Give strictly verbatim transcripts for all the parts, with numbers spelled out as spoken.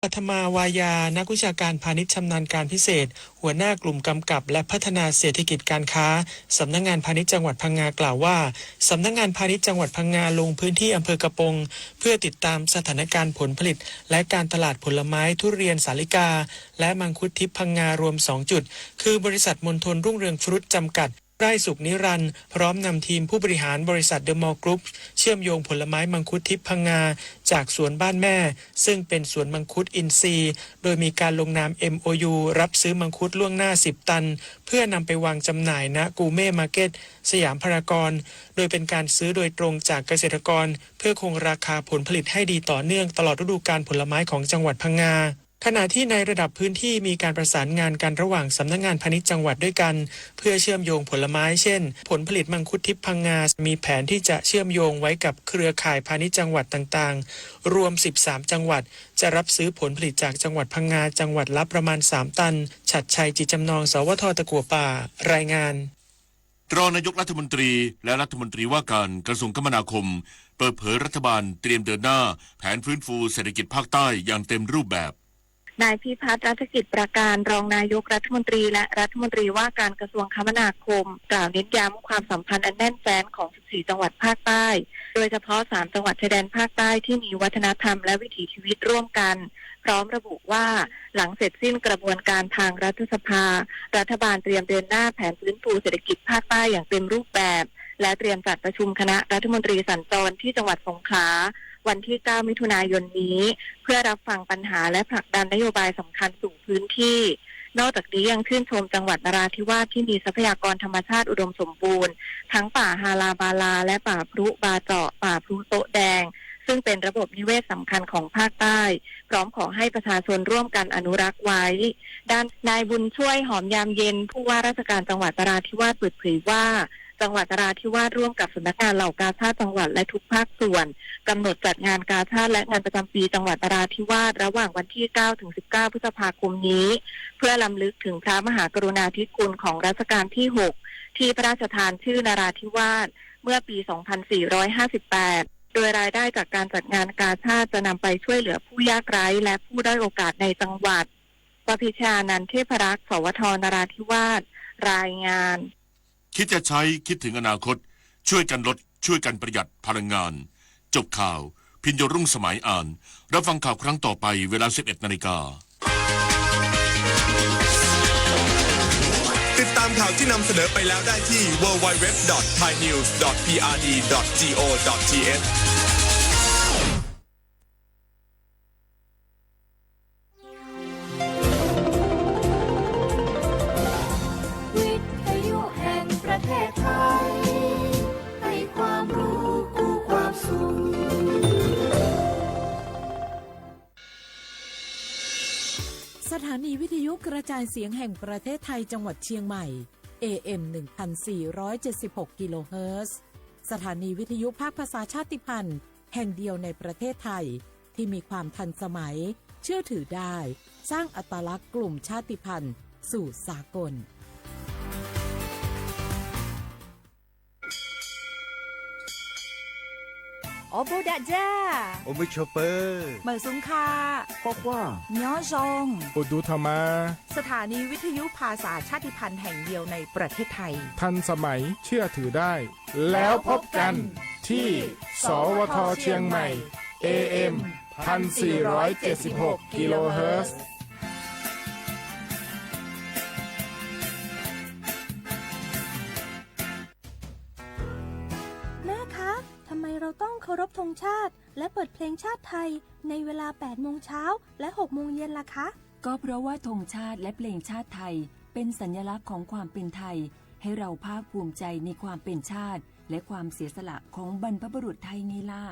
ปัทมาวายา นักวิชาการพาณิชย์ชำนาญการพิเศษ หัวหน้ากลุ่มกำกับและพัฒนาเศรษฐกิจการค้า สำนักงานพาณิชย์จังหวัดพังงากล่าวว่า สำนักงานพาณิชย์จังหวัดพังงาลงพื้นที่อำเภอกระปง เพื่อติดตามสถานการณ์ผลผลิต และการตลาดผลไม้ทุเรียนสาลิกา และมังคุดทิพย์พังงารวมสองจุด คือบริษัทมณฑลรุ่งเรืองฟรุตจำกัด ไร่สุขนิรันดร์ พร้อมนำทีมผู้บริหารบริษัทเดอะมอลล์กรุ๊ป เชื่อมโยงผลไม้มังคุดทิพย์พังงา จากสวนบ้านแม่ ซึ่งเป็นสวนมังคุดอินทรีย์ โดยมีการลงนาม เอ็ม โอ ยู รับซื้อมังคุดล่วงหน้าสิบตัน เพื่อนำไปวางจำหน่าย ณ กูเม่มาร์เก็ต สยามพารากอน โดยเป็นการซื้อโดยตรงจากเกษตรกร เพื่อคงราคาผลผลิตให้ดีต่อเนื่องตลอดฤดูกาลผลไม้ของจังหวัดพังงา ขณะที่ในระดับพื้นที่มีการประสานงานกันระหว่างสำนักงานพาณิชย์จังหวัดด้วยกัน เพื่อเชื่อมโยงผลไม้ เช่น ผลผลิตมังคุดทิพย์พังงา มีแผนที่จะเชื่อมโยงไว้กับเครือข่ายพาณิชย์จังหวัดต่างๆ รวมสิบสามจังหวัด จะรับซื้อผลผลิตจากจังหวัดพังงา จังหวัดละประมาณสามตัน ฉัตรชัย จิตจำนอง สวท ตะกั่วป่า รายงาน รองนายกรัฐมนตรีและรัฐมนตรีว่าการกระทรวงคมนาคม เปิดเผยรัฐบาลเตรียมเดินหน้าแผนฟื้นฟูเศรษฐกิจภาคใต้อย่างเต็มรูปแบบ นายพิพัฒน์ รัชกิจประการ รองนายกรัฐมนตรีและรัฐมนตรีว่าการกระทรวงคมนาคม กล่าวเน้นย้ำความสัมพันธ์อันแน่นแฟ้นของสิบสี่จังหวัดภาคใต้ โดยเฉพาะสามจังหวัดชายแดนภาคใต้ที่มีวัฒนธรรมและวิถีชีวิตร่วมกัน พร้อมระบุว่า หลังเสร็จสิ้นกระบวนการทางรัฐสภา รัฐบาลเตรียมเดินหน้าแผนฟื้นฟูเศรษฐกิจภาคใต้อย่างเต็มรูปแบบ และเตรียมจัดประชุมคณะรัฐมนตรีสัญจรที่จังหวัดสงขลา วันที่เก้ามิถุนายนนี้ เพื่อรับฟังปัญหาและผลักดันนโยบายสำคัญสู่พื้นที่ นอกจากนี้ยังชื่นชมจังหวัดนราธิวาสที่มีทรัพยากรธรรมชาติอุดมสมบูรณ์ ทั้งป่าฮาลาบาลา และป่าพรุบาเจาะ ป่าพรุโต๊ะแดง ซึ่งเป็นระบบนิเวศสำคัญของภาคใต้ พร้อมขอให้ประชาชนร่วมกันอนุรักษ์ไว้ ด้านนายบุญช่วย หอมยามเย็น ผู้ว่าราชการจังหวัดนราธิวาสเปิดเผยว่า จังหวัดนราธิวาสร่วมกับสำนักงานเหล่ากาชาดจังหวัดและทุกภาคส่วน กำหนดจัดงานกาชาดและงานประจำปีจังหวัดนราธิวาสระหว่างวันที่เก้าถึงสิบเก้าพฤษภาคมนี้ เพื่อรำลึกถึงพระมหากรุณาธิคุณของรัชกาลที่หก ที่พระราชทานชื่อนราธิวาสเมื่อปีสองพันสี่ร้อยห้าสิบแปด โดยรายได้จากการจัดงานกาชาดจะนำไปช่วยเหลือผู้ยากไร้และผู้ด้อยโอกาสในจังหวัด วพิชานันท์ เทพรักษ์ สวท นราธิวาส รายงาน คิดจะใช้ คิดถึงอนาคต ช่วยกันลด ช่วยกันประหยัดพลังงาน จบข่าว พิญโญรุ่งสมัยอ่าน รับฟังข่าวครั้งต่อไปเวลาสิบเอ็ดนาฬิกา ติดตามข่าวที่นำเสนอไปแล้วได้ที่ ดับเบิลยู ดับเบิลยู ดับเบิลยู ดอท ไทยนิวส์ ดอท พีอาร์ดี ดอท จี โอ ดอท ที เอช วิทยุแห่งประเทศไทย ให้ความรู้คู่ความสุข สถานีวิทยุกระจายเสียงแห่งประเทศไทยจังหวัดเชียงใหม่ เอ เอ็ม หนึ่งพันสี่ร้อยเจ็ดสิบหก กิโลเฮิรตซ์ สถานีวิทยุภาคภาษาชาติพันธุ์ แห่งเดียวในประเทศไทย ที่มีความทันสมัย เชื่อถือได้ สร้างอัตลักษณ์กลุ่มชาติพันธุ์สู่สากล โอโบดะจ้า โอมิโชเปอร์ เหมยสุงคา ปอปว่า ยอซอง โอดูธรรมา สถานีวิทยุภาษาชาติพันธุ์แห่งเดียวในประเทศไทย ทันสมัย เชื่อถือได้ แล้วพบกันที่ สวท เชียงใหม่ เอ เอ็ม พันสี่ร้อยเจ็ดสิบหก กิโลเฮิรตซ์ แม่คะ ทำไมเราต้องเคารพธงชาติ และเปิดเพลงชาติไทย ในเวลาแปดโมงเช้า และหกโมงเย็นล่ะคะ ก็เพราะว่าธงชาติและเพลงชาติไทย เป็นสัญลักษณ์ของความเป็นไทย ให้เราภาคภูมิใจในความเป็นชาติ และความเสียสละของบรรพบุรุษไทยไงล่ะ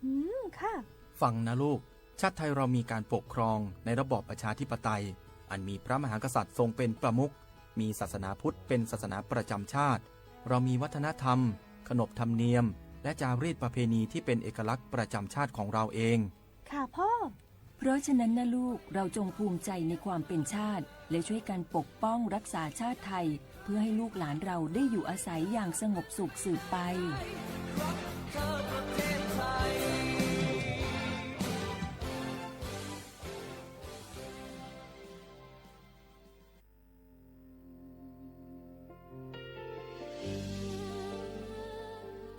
อืม ค่ะ ฟังนะลูก ชาติไทยเรามีการปกครองในระบอบประชาธิปไตย อันมีพระมหากษัตริย์ทรงเป็นประมุข มีศาสนาพุทธเป็นศาสนาประจำชาติ เรามีวัฒนธรรม ขนบธรรมเนียม และจารีตประเพณีที่เป็นเอกลักษณ์ประจำชาติของเราเอง ค่ะพ่อ เพราะฉะนั้นนะลูก เราจงภูมิใจในความเป็นชาติ และช่วยกันปกป้องรักษาชาติไทย เพื่อให้ลูกหลานเราได้อยู่อาศัยอย่างสงบสุขสืบไป รักเธอประเทศไทย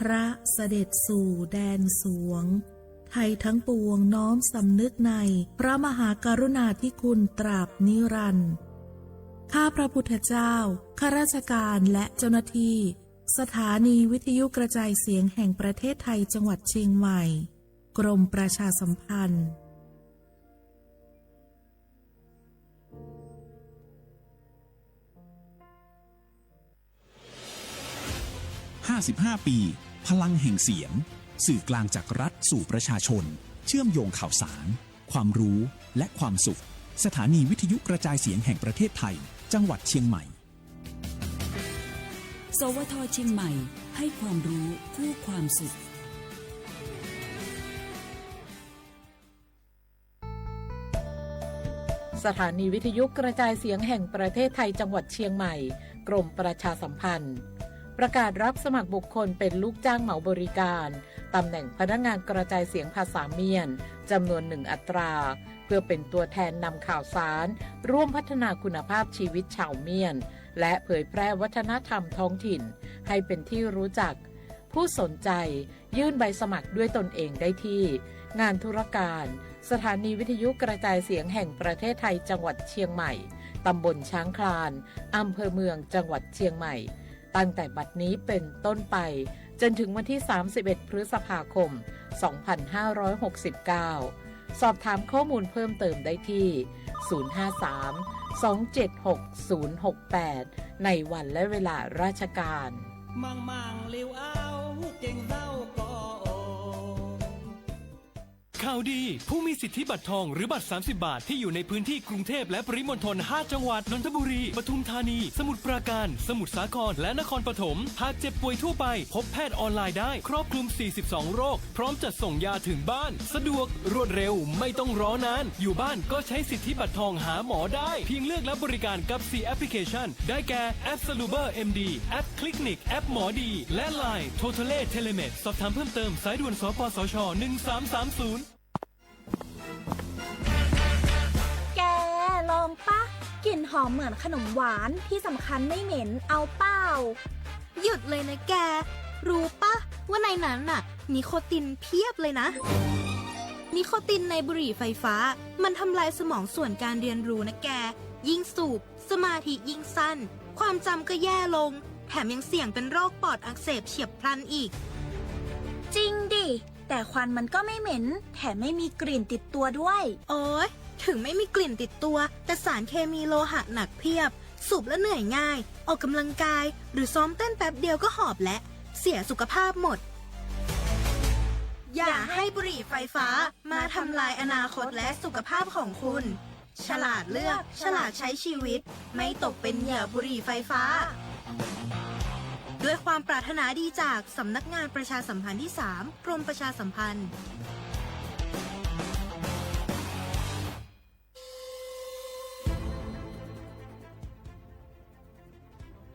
พระเสด็จสู่แดนสวง ไทยทั้งปวงน้อมสำนึกในพระมหากรุณาธิคุณตราบนิรันดร์ ข้าพระพุทธเจ้า ข้าราชการและเจ้าหน้าที่ สถานีวิทยุกระจายเสียงแห่งประเทศไทยจังหวัดเชียงใหม่ กรมประชาสัมพันธ์ ห้าสิบห้า ปี พลังแห่งเสียง สื่อกลางจากรัฐสู่ประชาชน เชื่อมโยงข่าวสาร ความรู้ และความสุข สถานีวิทยุกระจายเสียงแห่งประเทศไทย จังหวัดเชียงใหม่ สวท.เชียงใหม่ ให้ความรู้คู่ความสุข สถานีวิทยุกระจายเสียงแห่งประเทศไทยจังหวัดเชียงใหม่ กรมประชาสัมพันธ์ ประกาศรับสมัครบุคคลเป็นลูกจ้างเหมาบริการ ตำแหน่งพนักงานกระจายเสียงภาษาเมียน จำนวนหนึ่งอัตรา เพื่อเป็นตัวแทนนำข่าวสาร ร่วมพัฒนาคุณภาพชีวิตชาวเมียน และเผยแพร่วัฒนธรรมท้องถิ่น ให้เป็นที่รู้จัก ผู้สนใจ ยื่นใบสมัครด้วยตนเองได้ที่ งานธุรการ สถานีวิทยุกระจายเสียงแห่งประเทศไทยจังหวัดเชียงใหม่ ตำบลช้างคลาน อำเภอเมือง จังหวัดเชียงใหม่ ตั้งแต่บัดนี้เป็นต้นไป จนถึงวันที่ สามสิบเอ็ด พฤษภาคม สองพันห้าร้อยหกสิบเก้า สอบถามข้อมูลเพิ่มเติมได้ที่ ศูนย์ห้าสาม สองเจ็ดหก ศูนย์หกแปด ในวันและเวลาราชการ ข่าวดี ผู้มีสิทธิบัตรทองหรือบัตร สามสิบ บาท ที่อยู่ในพื้นที่กรุงเทพฯและปริมณฑล ห้า จังหวัด นนทบุรี ปทุมธานี สมุทรปราการ สมุทรสาคร และนครปฐม หากเจ็บป่วยทั่วไป พบแพทย์ออนไลน์ได้ ครอบคลุม สี่สิบสอง โรค พร้อมจัดส่งยาถึงบ้าน สะดวก รวดเร็ว ไม่ต้องรอนาน อยู่บ้านก็ใช้สิทธิบัตรทองหาหมอได้ เพียงเลือกรับบริการกับ C Application ได้แก่ แอป Saluber เอ็ม ดี แอป Clinic แอปหมอดี และ Line Totale Telemed สอบถามเพิ่มเติม สายด่วน สปสช หนึ่งสามสามศูนย์ แก ลองปะ กลิ่นหอมเหมือนขนมหวาน ที่สำคัญไม่เหม็น เอาเปล่า หยุดเลยนะแก รู้ปะ ว่าในนั้นน่ะ นิโคตินเพียบเลยนะ นิโคตินในบุหรี่ไฟฟ้า มันทำลายสมองส่วนการเรียนรู้นะแก ยิ่งสูบ สมาธิยิ่งสั้น ความจำก็แย่ลง แถมยังเสี่ยงเป็นโรคปอดอักเสบเฉียบพลันอีก จริงดิ แต่ควันมันก็ไม่เหม็น แถมไม่มีกลิ่นติดตัวด้วย โอ๊ย ถึงไม่มีกลิ่นติดตัว แต่สารเคมีโลหะหนักเพียบ สูบแล้วเหนื่อยง่าย ออกกำลังกาย หรือซ้อมเต้นแป๊บเดียวก็หอบแล้ว เสียสุขภาพหมด อย่าให้บุหรี่ไฟฟ้ามาทำลายอนาคตและสุขภาพของคุณ ฉลาดเลือก ฉลาดใช้ชีวิต ไม่ตกเป็นเหยื่อบุหรี่ไฟฟ้า ด้วยความปรารถนาดีจากสำนักงานประชาสัมพันธ์ที่สาม กรมประชาสัมพันธ์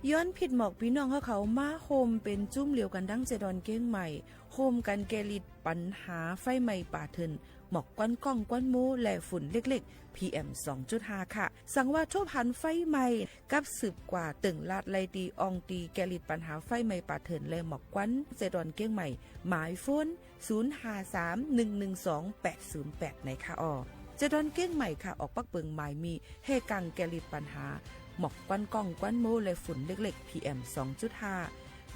ย้อนผิดหมอกปี้น้องเฮาเขามาโฮมเป๋นจุ้มเหลียวกั๋นดั้งเจดอนเก้งใหม่ โฮมกั๋นแก้ฤทธิ์ปัญหาไฟไหม้ป่าเถื่อน หมอกควันก้องควันโม้และฝุ่นเล็กๆ พีเอ็ม สองจุดห้า ค่ะ สังว่าทบหันไฟไหม้ กับสืบกว่าเติ่งลาดไล่ตี้อ่องตี้แก้ฤทธิ์ปัญหาไฟไหม้ป่าเถื่อนและหมอกควันเจดอนเก้งใหม่ หมายโฟน ศูนย์ห้าสาม หนึ่งหนึ่งสอง แปดศูนย์แปด ในค่ะออ เจดอนเก้งใหม่ค่ะ ออกปักเปิงหมายมี แห่กังแก้ฤทธิ์ปัญหา หมอกควันก้องควันโม้และฝุ่นเล็กๆ พีเอ็ม สองจุดห้า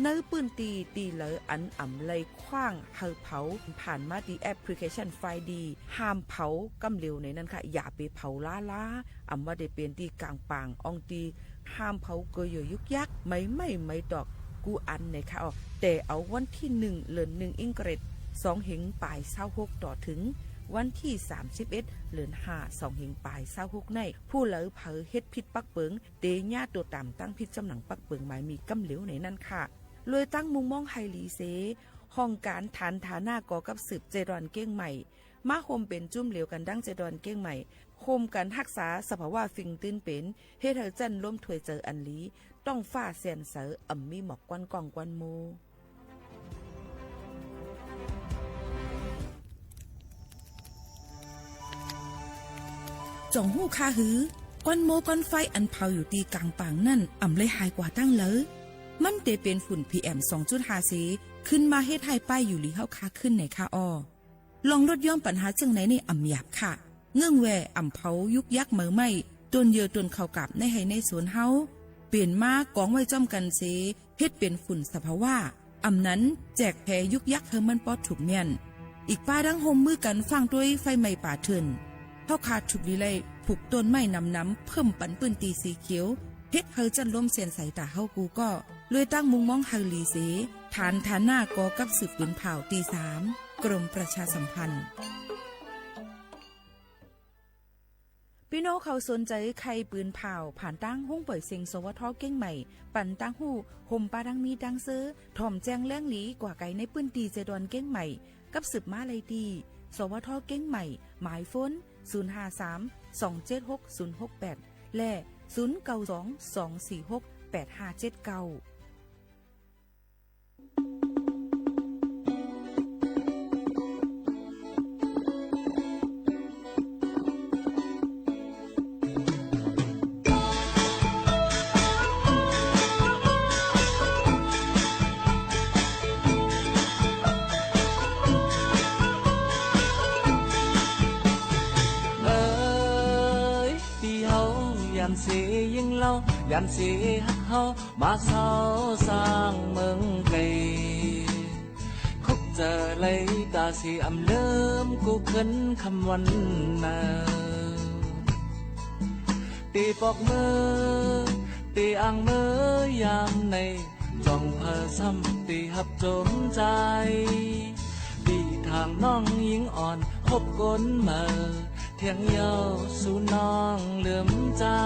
ในปื้นตี้ตี้เหลออันอ่ำไล่ขว้างหื้อเผา ผ่านมาตี้แอปพลิเคชันไฟดี ห้ามเผาก้ำเหลวในนั้นค่ะ อย่าไปเผาล้าๆ อ่ำว่าได้เป๋นตี้ก๋างป่างอ่องตี้ห้ามเผาเกอเยื่อยุกยัก ไม้ไหม้ไม้ตอกกู้อันในค่ะออ แต่เอาวันตี้หนึ่ง เดือนหนึ่ง อิงเกรด สองเฮงป๋ายซาวหก ต่อเถิงวันตี้ สามสิบเอ็ด เดือนห้า สองเฮงป๋ายซาวหก ใน ผู้เหลอเผลอเฮ็ดผิดปักเปิง เต๋เยียะตั๋วต๋ามตั้งผิดจำหนังปักเปิงหมายมีก้ำเหลวในนั้นค่ะ เลยตั้งมุมมองหื้อหลีเส ห้องก๋านฐานฐานะก่อกับสืบเจดอนเก้งใหม่ มาโฮมเป๋นจุ้มเหลียวกั๋นดั้งเจดอนเก้งใหม่ โฮมกั๋นฮักษาสภาวะฟิงตื้นเป๋น เฮ็ดหื้อจั้นลมถ้วยใจ๋อันหลี ต๊องฟ้าแจ่มใส อ่ำมีหมอกควันก้องควันโม้ จ่องฮู้ค่าหือ ควันโม้ควันไฟอันเผาอยู่ตี้ก๋างป่างนั้น อ่ำไล่หายกวาดตังเหลอ มันเต๋เป๋นฝุ่น พีเอ็ม สองจุดห้า เส ขึ้นมาเฮ็ดหื้อป้ายอยู่หลีเฮาข้าขึ้นไหนค่ะอ้อ ลองลดหย่อนปัญหาเจิ่งไหนนี่อ่ำหยาบค่ะ เงื่องแวอ่ำเผายุกยักเหมอไหม้ ต้นเยื่อต้นข้าวกาบในไฮ่ในสวนเฮา เป๋นมากองไว้จ้อมกั๋นเส เฮ็ดเป๋นฝุ่นสภาวะ อ่ำนั้นแจกแผยุกยักหื้อมันปอถูกเมี้ยน อีกป้าดั้งฮ่วมมือกั๋นฟั่งตวยไฟไหม้ป่าเถื่อน เฮาข้าถูกดีไล่ปลูกต้นไม้หนำๆ เพิ่มปันปื้นตี้สีเขียว เฮ็ดหื้อจั้นลมเสียนใสต๋าเฮากู้ก้อ ลวยตั้งมุมมองหื้อหลีเส ฐานฐานะก่อกับสืบปืนผ่าวตี้สาม กรมประชาสัมพันธ์ ปี้น้องเขาสนใจ๋ใค่ปืนผ่าว ผ่านตางห้องป่อยเสียง สวท เกียงใหม่ ปันตางฮู้ ห่มปาดังมีดังเซอ ถ่อมแจ้งแหลงหลีกว่าไก๋ในปื้นตี้เจดอนเกียงใหม่ กับสืบมาไล่ตี้ สวท เกียงใหม่ หมายโฟน ศูนย์ห้าสาม สองเจ็ดหก ศูนย์หกแปด และ ศูนย์เก้าสอง สองสี่หก แปดห้าเจ็ดเก้า เอ๋ย ตี้เฮา ยานเสยิงลาว ยานเสฮักเฮา มาเซาสร้างเมืองไก่ คบเจอไหลต๋าเสอำเลิมกู้เคินคำวันนา ตี้ปอกมือ ตี้อ้างเมือยามใน จ่องเผอซ้ำตี้ฮับจมใจ๋ ตี้ทางน้องญิงอ่อน คบก๋นเมือ เถียงเย้าสู่น้องเหลือมใจ๋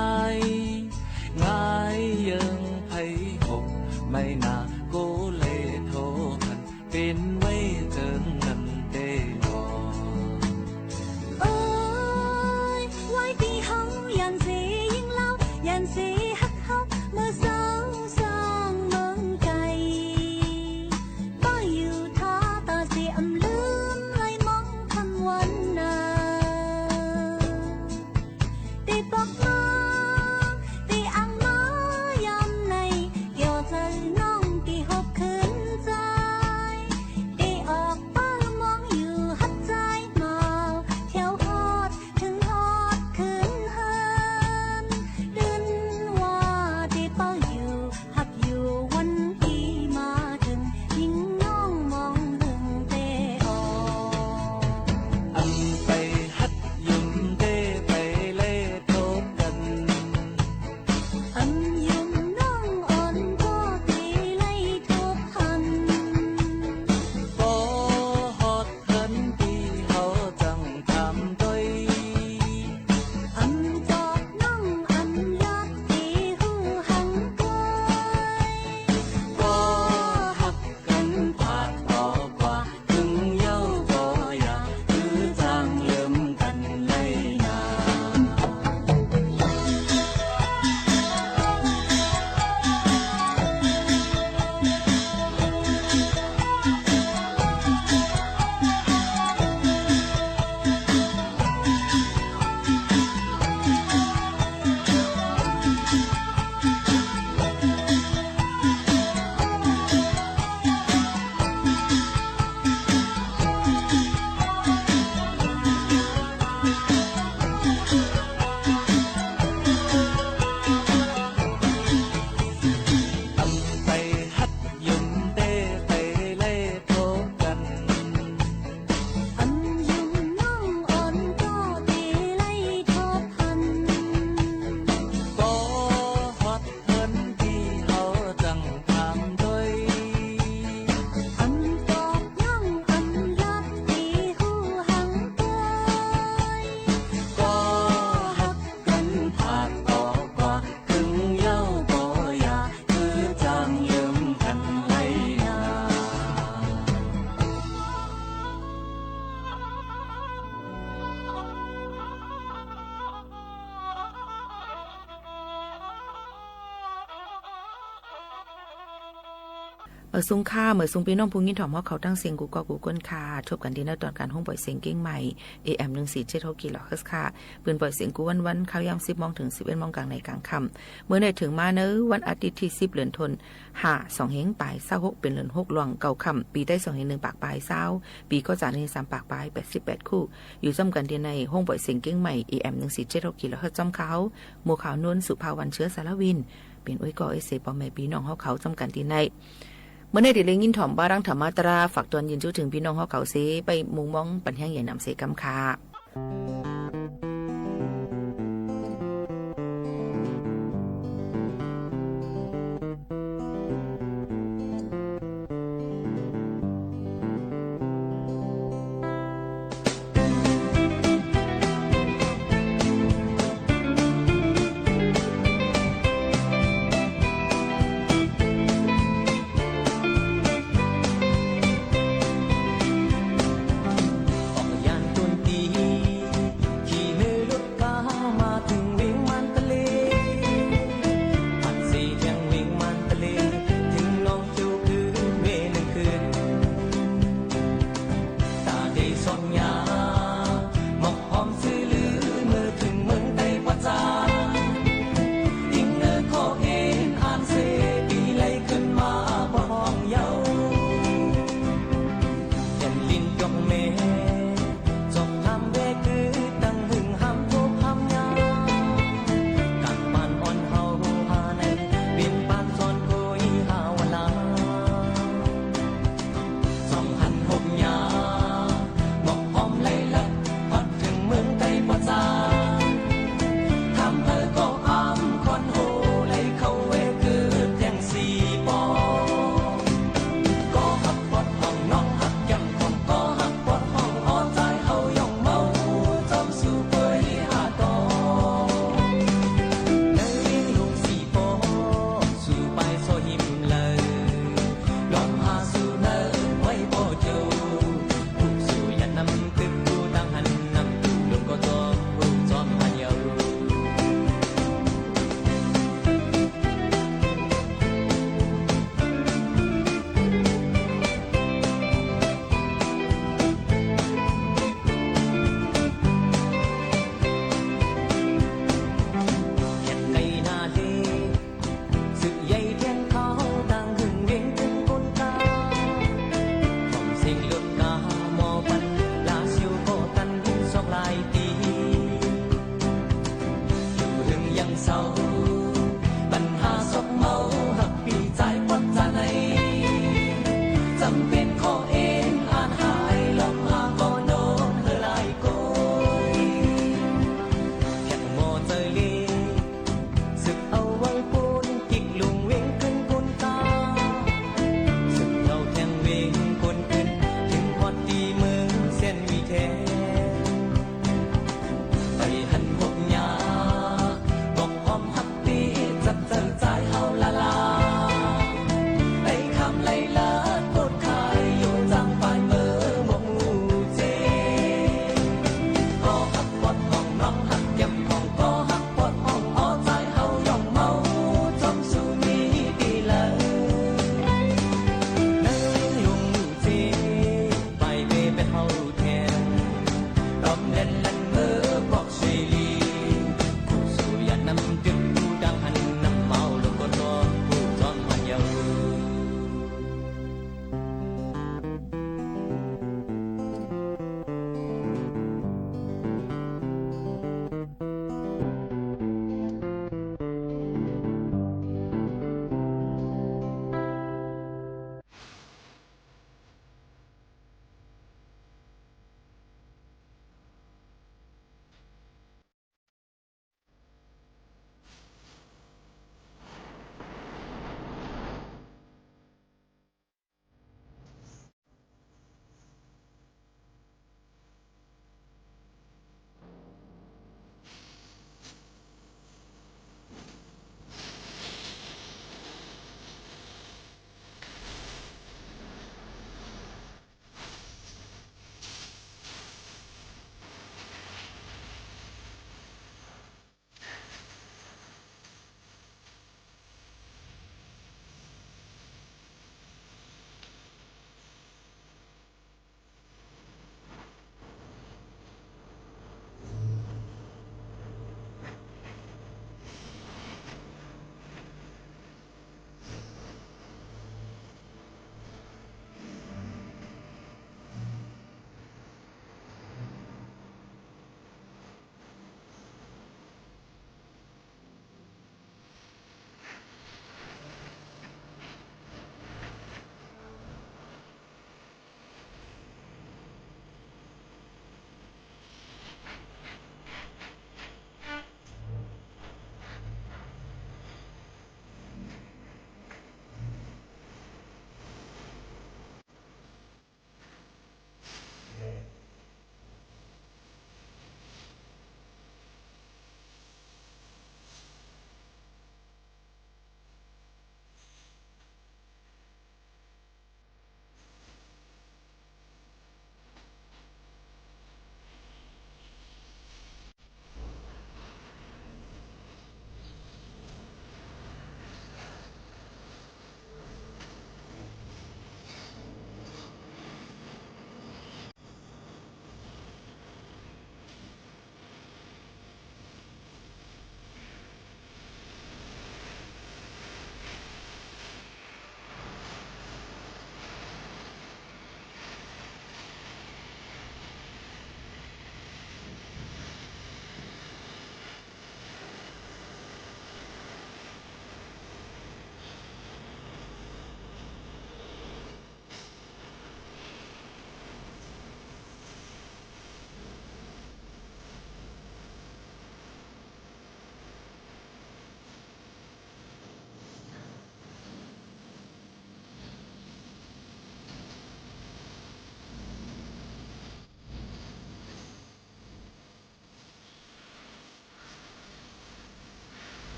งายเยิงไผหก ไม่นาโกเลโทคัน เป๋นไว้เจิงนั้นเต้หนอ เอ้ย ไว้ตี้เฮา ยานเสยิงลาว ยานเสฮักเฮา มาเซาสร้างเมืองไก่ ป้าอยู่ท้าต๋าเสอำเลิม ไหลมองคำวันนา เ เอ่อ สุงค่ะ เอ่อ สุงปี้น้องผู้ยินถ่อมเฮาเขาตังเสียงกู้ก้อกู้ก้นค่ะ ทบกั๋นตี้ในตอนกลางห้องป่อยเสียงเจียงใหม่ เอ เอ็ม หนึ่งสี่เจ็ดหก กิโลเฮิรตซ์ค่ะ ปืนป่อยเสียงกู้วันๆ ค่ำยามสิบโมงเถิงสิบเอ็ดโมงกลางในกลางค่ำ เมื่อนี้เถิงมาในวันอาทิตย์ตี้สิบ เดือนธันวา สองเฮงปายซาวหก เป๋นเดือนหกล่วงเก้าค่ำ ปี๋ไต้สองเฮงหนึ่งปากปายซาว ปี๋ก๋อจ๋านนี่สามปากปายแปดสิบแปดคู่ อยู่จ้ำกั๋นตี้ในห้องป่อยเสียงเจียงใหม่ เอ เอ็ม หนึ่งสี่เจ็ดหก กิโลเฮิรตซ์จ้ำค่ะ หมู่ข่าวนวลสุภาวันเชื้อสารวิน เป๋นอ้วยก่ออ้วยเสยป้อแม่ปี้น้องเฮาเขาจ้ำกั๋นตี้ใน เมื่อนี้ตี้ได้ยินถ่อมว่าดังธรรมาตรา ฝากตวนยืนจู๊เถิงปี้น้องเฮาเขาเส ไปมุงมองปันแฮงใหญ่หนำเสกำค่ะ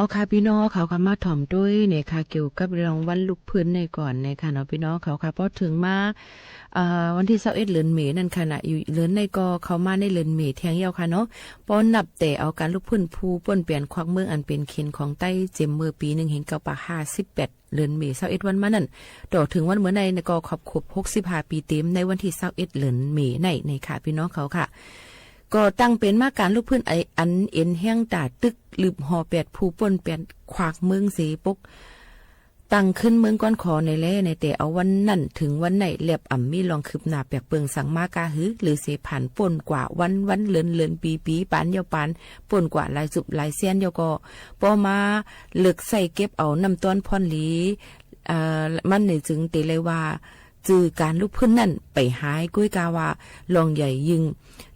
เอาค่ะ ปี้น้องเขาค่ะ มาถ่อมตวยเน่อค่ะ เกี่ยวกับเรื่องวันลูกพื้นในก่อนเน่อค่ะเนาะ ปี้น้องเขาค่ะ ปอเถิงมา เอ่อ วันตี้ซาวเอ็ด เดือนเมย์นั่นค่ะนะ อยู่เดือนในก็เข้ามาในเดือนเมย์แทงเยียะค่ะเนาะ ปอนับแต่เอาก๋านลูกพื้นผู้ป้วนเปื้อนควักเมืองอันเป๋นเขนของใต้เจียมเมื่อปี๋หนึ่งเก้าห้าแปด เดือนเมย์ซาวเอ็ดวันมานั่น ต่อเถิงวันเมื่อในก็ครบ ครบหกสิบห้าปี๋เต๋มในวันตี้ซาวเอ็ด เดือนเมย์ใน เน่อค่ะ ปี้น้องเขาค่ะ ก็ตั้งเป๋นมาก๋านลูกพื้นไออันเอ็นแฮงต๋าตึก ลืบห่อแปดผู้ป้วนเปื้อนควักเมืองเสปก ตั้งขึ้นเมืองก้อนขอในแล ในแต่เอาวันนั้นเถิงวันใน แลบอ่ำมีรองคืบหน้าแปลกเปิงสังมาก้าหื้อ หรือเสผ่านป๊นกว่าวันวัน เดือนเดือน ปี๋ปี๋ ปานเยียะปาน ป๊นกว่าหลายสุบหลายแสนเยียะก็ ปอมาเลิกใส้เก็บเอาน้ำต้อนพ่อนหลี เอ่อ มันเน่อจึงเต๋เลยว่า จื้อก๋านลุกพื้นนั้นไปหาย ก้วยกาว่า ลองใหญ่ยิ่ง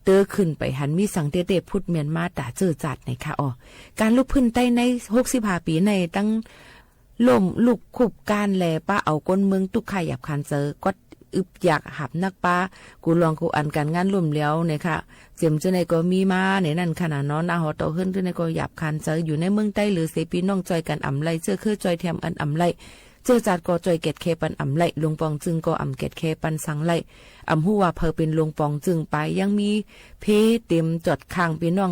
เต๊อะขึ้นไปหันมีสังเต๊ๆ พุดเมียนมาต๋าเจ้อจัดเน่อค่ะ อ้อ ก๋านลุกพื้นใต้ในหกสิบห้าปี๋ใน ตั้งล้มลุกคุบก้านแล ปะเอาก้นเมืองตุ๊กข์ยากขานเจอ ก็อึดอยากหาบนักปะ กู้รองกู้อันก๋านงานล้มเหลวเน่อค่ะ เจียมเจ้าไหนก็มีมาเน่อนั่นค่ะนะเนาะ หน้าหอต่อเฮือนเจ้าไหนก็ยากขานเจอ อยู่ในเมืองใต้เหลือเสปี้น้องจ้อยกั๋นอ่ำไล่ เจื้อเคือจ้อยแถมอันอ่ำไล่ เจ้อจัดก็จ้อยแกดแคะปันอ่ำไล่ หลวงปองจึงก็อ่ำแกดแคะปันสังไล่ อ่ำฮู้ว่าใผเป๋นหลวงปองจึงไป ยังมีเพเต๋มจอดข้างปี้น้อง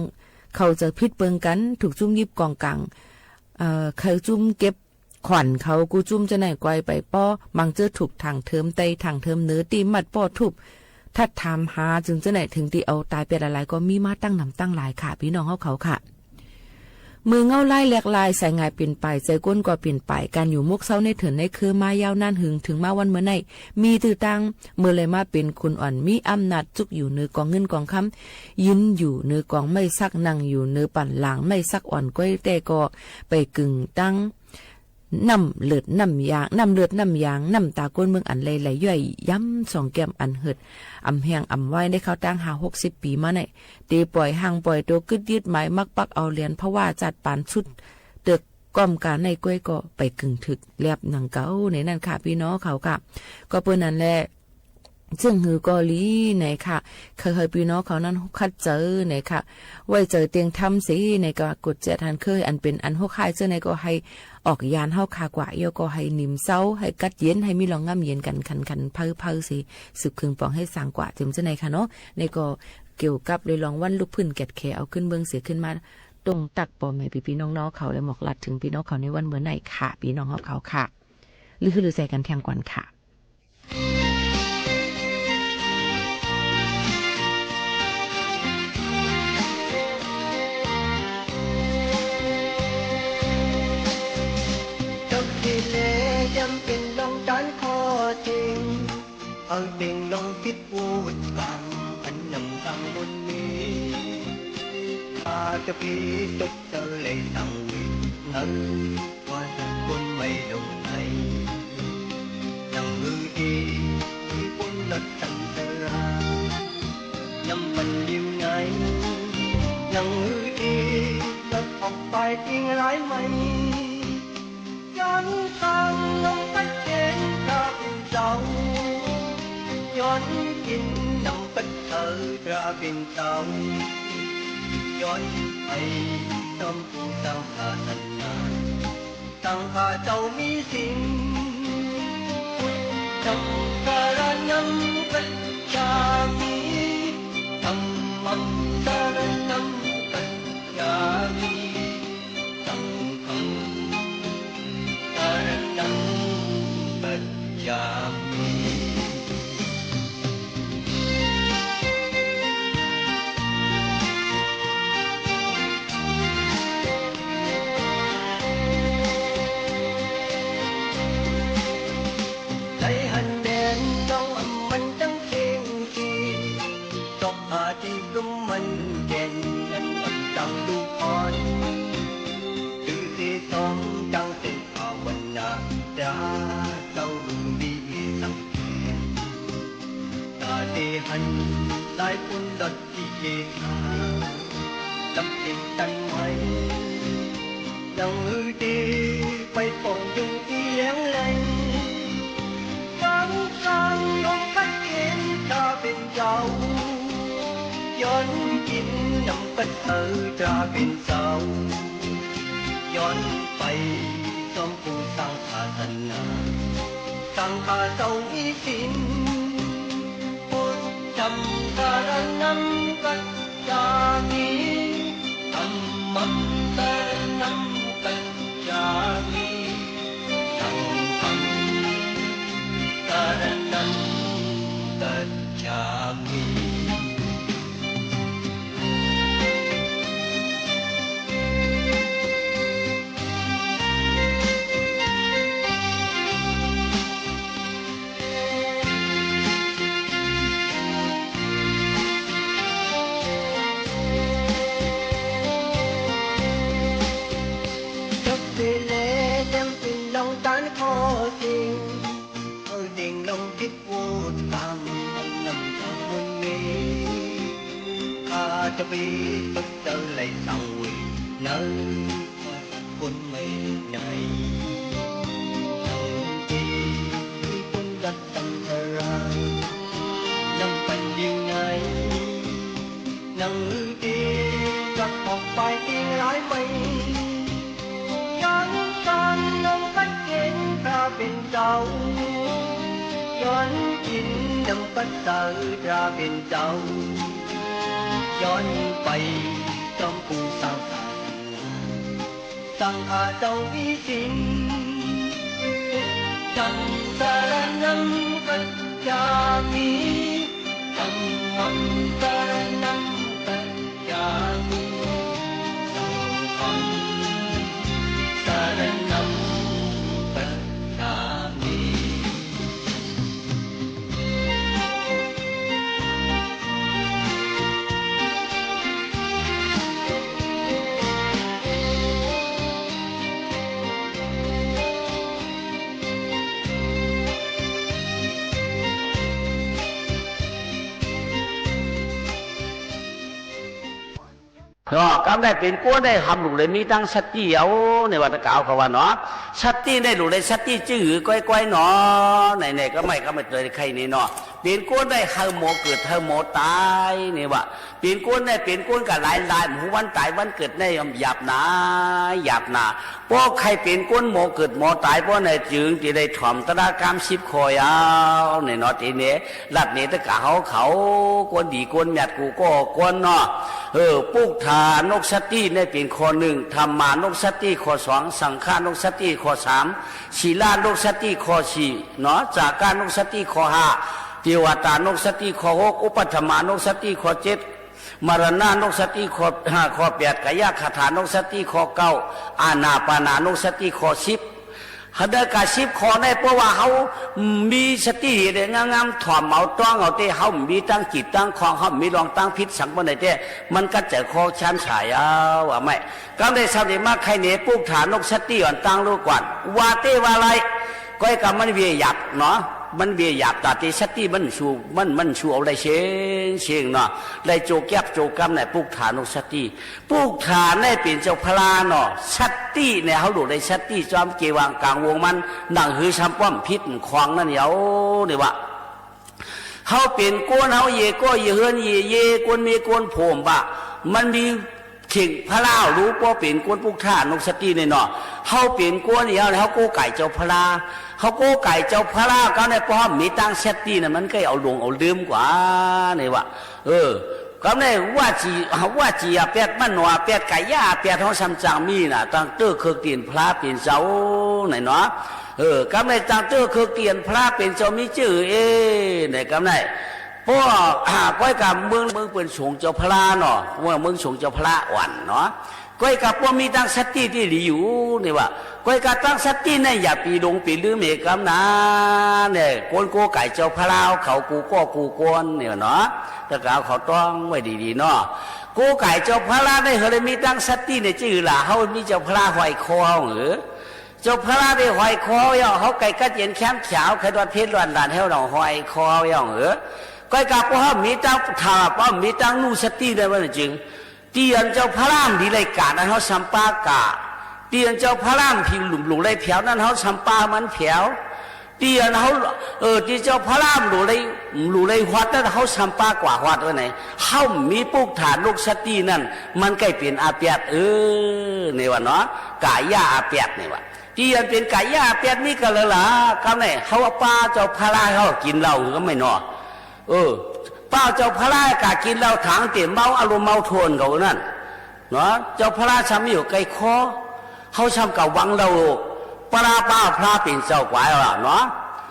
เข้าใจ๋ผิดเปิงกั๋น ถูกจุ้มยิบก๋องก๋าง เอ่อ ใผจุ้มเก็บขวัญเขา กู้จุ้มเจ้าไหนก้อยไปป้อ บางเตื้อถูกถางเถิมใต้ถางเถิมเหนือตี้มัดป้อทุบ ทัดถามหา จึงเจ้าไหนเถิงตี้เอาต๋ายไปหลายๆ ก็มีมาตั้งหนำตั้งหลายค่ะ ปี้น้องเฮาเขาค่ะ เมื่อเงาลายแหลกลาย สายหงายเป๋นไป ใจ๋ก้นก็เป๋นไป ก๋านอยู่หมกเซาในเถินในเครือมายาวนานหึง เถิงมาวันเมื่อใน มีตื้อตัง เมื่อใดมาเป๋นคนอ่อน มีอำนาจจุกอยู่เหนือกองเงินกองคำ ยืนอยู่เหนือกองไม้สัก นั่งอยู่เหนือปั่นหลังไม้สักอ่อน ก้อยแต่ก็ไปกึ่งตัง น้ำเลือดน้ำยาง น้ำเลือดน้ำยาง น้ำต๋าก้นเมืองอันไหลๆ ย้อยย้ำสองแก้มอันเหิด อ่ำแห้งอ่ำไว้ในคราวตั้งห้าหกสิบปี๋มาใน เต๋ป่อยห่างป่อยตั๋ว กึ๊ดยึดหมายมักปักเอาเหรียญ เพราะว่าจัดปานสุด เติกก้อมก๋านในก้อยก็ไปกึ่งถึกแลบหนังเก่าเน่อนั่นค่ะ ปี้น้องเขาค่ะ ก็เปิ้นนั้นแหละ เซิ่งหื้อก็หลีเน่อค่ะ ใค่หื้อปี้น้องเขานั้นคัดเจอเน่อค่ะ ไว้เจอเตียงธรรมเสเน่อค่ะ กดแจดหันเคยอันเป๋นอันหกห้ายเจ้าไหนก็หื้อออกยานเฮาค่ะกว่า เยียะก็หื้อนิ่มเซา หื้อกั๊ดเย็น หื้อมีรองง่ำเย็นกั๋นขันๆ เผาๆ เส สืบเคืองปองหื้อสางกว่า เจิมเจ้าไหนค่ะเนาะ เน่อก็เกี่ยวกับเรื่องวันลุกพื้นแกดแคะเอาขึ้นเมืองเสขึ้นมา ตรงตักป้อแม่ปี้ๆ น้องๆ เขา และหมอกลัดเถิงปี้น้องเขาในวันเมื่อในค่ะ ปี้น้องเฮาเขาค่ะ ลือหื้อลือแสกั๋นแทงก่อนค่ะ ตกที่แลย่อมเป๋นลองตานข้อเท็ง เอาเป๋นลองผิดพูดกั๋น อันนำตังบนนี้ ข้าจะผิดตกเตอเลยตังวินเนอ ว่าสักคนไม่ลงไหน ยังหื้อดี มีคนรักสันเตอรา ยังมันอยู่ไหน ยังหื้อดี รักออกไปทิ้งร้ายไหม ย้อนสร้างนำปัดเกณฑ์ตราเป๋นเสา ย้อนกิ๋นนำปัดเสาตราเป๋นเสา ย้อนไปน้อมผู้สร้างศาสนา สร้างข้าเจ้ามีศีล พุทธังสรณังคัจฉามิ ธัมมังสรณังคัจฉามิ สังฆังสรณังคัจฉามิ ได้หันแดนน้องอำมันจังเข่งขี ตกหาตี้กึ๊มมันแก่น อันอำตังลูกอ่อน ตื้อเสสองจังเสภาวนา ตราเจ้ามีสังเกต ตาเตหันหลายคนดอดตี้เกขา ลำเต็งตันไหม ยังหื้อดี ไปป่องยุงตี้แหลงไหล ฟังสร้างลมพัดเข็นตราเป๋นเสา ย้อนกิ๋นนำปัดเสาตราเป๋นเสา ย้ ไป สร้างศาสนา สังฆัง สรณัง คัจฉามิ ธัมมัง สรณัง คัจฉามิ ธัมมัง สรณัง คัจฉามิ ธัมมัง สรณัง คัจฉามิ จักเป๋นแล จักเป๋นรองต้านข้อเสี้ยง เฮาเด้งลงติด โหวตต๋ามนำเจ้าคนนี้ ข้าจะไปตกเจ้าไหลสังเวย เนินคนไม่ไหน เนินที่คนรักตังทราย นำปันดินไหน หนังหื้อเต จักออกไปเตียงหลายไหม ย้อนกานนำปัดเก๋ณฑ์พระเป๋นเจ้า ย้อนกิ๋นนำปัดใสพระเป๋นเจ้า ย้อนไปจอมปู่สร้างศาสนา สังฆัง สรณัง คัจฉามิ ธัมมัง สรณัง คัจฉามิ สังฆัง สรณัง คัจฉามิ เนาะ กำได้เป๋นก้นได้ หำลูกได้มีตังสติเอา ในวัตถะกาวเขาว่าเนาะ สติได้ลูกได้สติจื้อหือก้อยๆ เนาะ ในๆ ก็ไม่ ก็ไม่เตยใครนี่เนาะ เป๋นก้นได้หื้อหมอเกิดหื้อหมอต๋าย นี่ว่า เป๋นก้นได้เป๋นก้นก็หลายๆ บ่ฮู้วันต๋ายวันเกิดได้หยาบหนา หยาบหนา ป้อใค่เป๋นก้นหมอเกิดหมอต๋าย ป้อไหนจึงจะได้ถ่อมตะละกำสิบข้อเอา นี่เนาะ ตี้นี้ ลัดเนตะก๋าเฮาเขา คนดีคนแมดกู้ก็คนเนาะ เออ ปุคคานุสติเนี่ยเป๋นข้อนึ่ง ธัมมานุสติข้อสอง สังฆานุสติข้อสาม ศีลานุสติข้อสี่เนาะ จากขานุสติข้อห้า เตวตานุสติข้อหก อุปัฏฐานุสติข้อเจ็ด มรณานุสติข้อห้า ข้อแปด กายคตานุสติข้อเก้า อานาปานานุสติข้อสิบ หาเด้อกะสิบข้อใน เพราะว่าเฮามีสติได้งามๆ ถ่อมเอาต้องเอาเต้ เฮามีตังจิตตังคอง เฮามีลองตังผิดสังบ่ได้เต้ มันก็เจอข้อชันสายเอา ว่าไม่ กำได้สำเร็จมาใค่เน ปุคคานุสติอ่อนตังรู้ก่อน ว่าเต้ว่าไร ก้อยกำมันเวียหยาบเนาะ มันเวียหยาบ ต๋าตี้สติมันสู้ มัน มันสู้เอาได้เซ็งๆ เนาะ ได้โจแก๊บโจกำในปุคคานุสติ ปุคคาเนี่ยเป๋นเจ้าพระเนาะ สติเนี่ยเฮาลูกได้สติจอมเกวางก๋างวงมัน หนังหื้อซ้ำป้อมผิดคองนั่นเยา นี่ว่า เฮาเป๋นก้น เฮาเย่ก้อยเย่เฮือนเย่เย่ ก้นเมียก้นผัวบ่า มันมีเข่งพระเฮารู้ ป้อเป๋นก้นปุคคานุสติเนี่ยเนาะ เฮาเป๋นก้นเยา เฮาโก้ไก่เจ้าพระ เฮาโก้ไก่เจ้าพระก็ในป้อมมีตังสติน่ะ มันก็เอาหลงเอาลืมกว่า นี่ว่า เออ กำในวจี วจีอาแปด มโนอาแปด ก๋ายาอาแปด เฮาซ้ำจังมีน่ะ ตังเต๊อะเคิกเตียนพระเป๋นเจ้า ไหนเนาะ เออ กำในตังเต๊อะเคิกเตียนพระเป๋นเจ้ามีจื้อเอ ไหนกำใน ป้อ อ่า ก้อยกำเมือง เมืองเปิ้นสงฆ์เจ้าพระเนาะ เมือง เมืองสงฆ์เจ้าพระอ่อนเนาะ ก้อยกำป้อมีตังสติตี้ดีอยู่ นี่ว่า ก้อยกำตังสติเนี่ย อย่าไปหลงไปลืมเหตุกำนา เนี่ย ก้นโก้ไก่เจ้าพระเขากู้ก็กู้ก้นเนี่ยเนาะ แต่ก็เอาเขาต้องไว้ดีๆ เนาะ โก้ไก่เจ้าพระเนี่ย เฮาได้มีตังสติเนี่ย จื้อละ เฮามีเจ้าพระห้อยคอเฮาเหรอ เจ้าพระได้ห้อยคอเฮา เฮาไก่กัดเย็นแคมขาว ไข่ดอดเพชรร้อนหลาน เฮาต้องห้อยคอเฮาเหรอ ก้อยกำป้อเฮามีตัง ถ้าป้อมีตังนุสติได้ว่าจึง เตียนเจ้าพระอันดีได้ก๋านั้นเฮาซ้ำปาก๋า เตียนเจ้าพระอันผิวหลุมหลงได้แผวนั้นเฮาซ้ำปามันแผว เ ตี้อันเฮา เออ ตี้เจ้าพระร่ำหลู่ไล หลู่ไลฮอดนั้น เฮาซ้ำปะกว่าฮอดไว้ไหน เฮามีปุกฐานุสตินั้น มันใก้เป๋นอาแปด เออ นี่ว่าเนาะ ก๋ายะอาแปด นี่ว่า ตี้อันเป๋นก๋ายะอาแปด มีกาละละ กำไหน เฮาปะเจ้าพระเฮากิ๋นเหล้าหื้อ กำไหนเนาะ เออ ปะเจ้าพระกากิ๋นเหล้า ถางเต๋เมา อารมณ์เมาโทนเขานั้น เนาะ เจ้าพระซ้ำมีอยู่ใก้คอ เฮาซ้ำกาหวังเหล้า ปะละปะพระเป๋นเจ้ากว่าแล้วเนาะ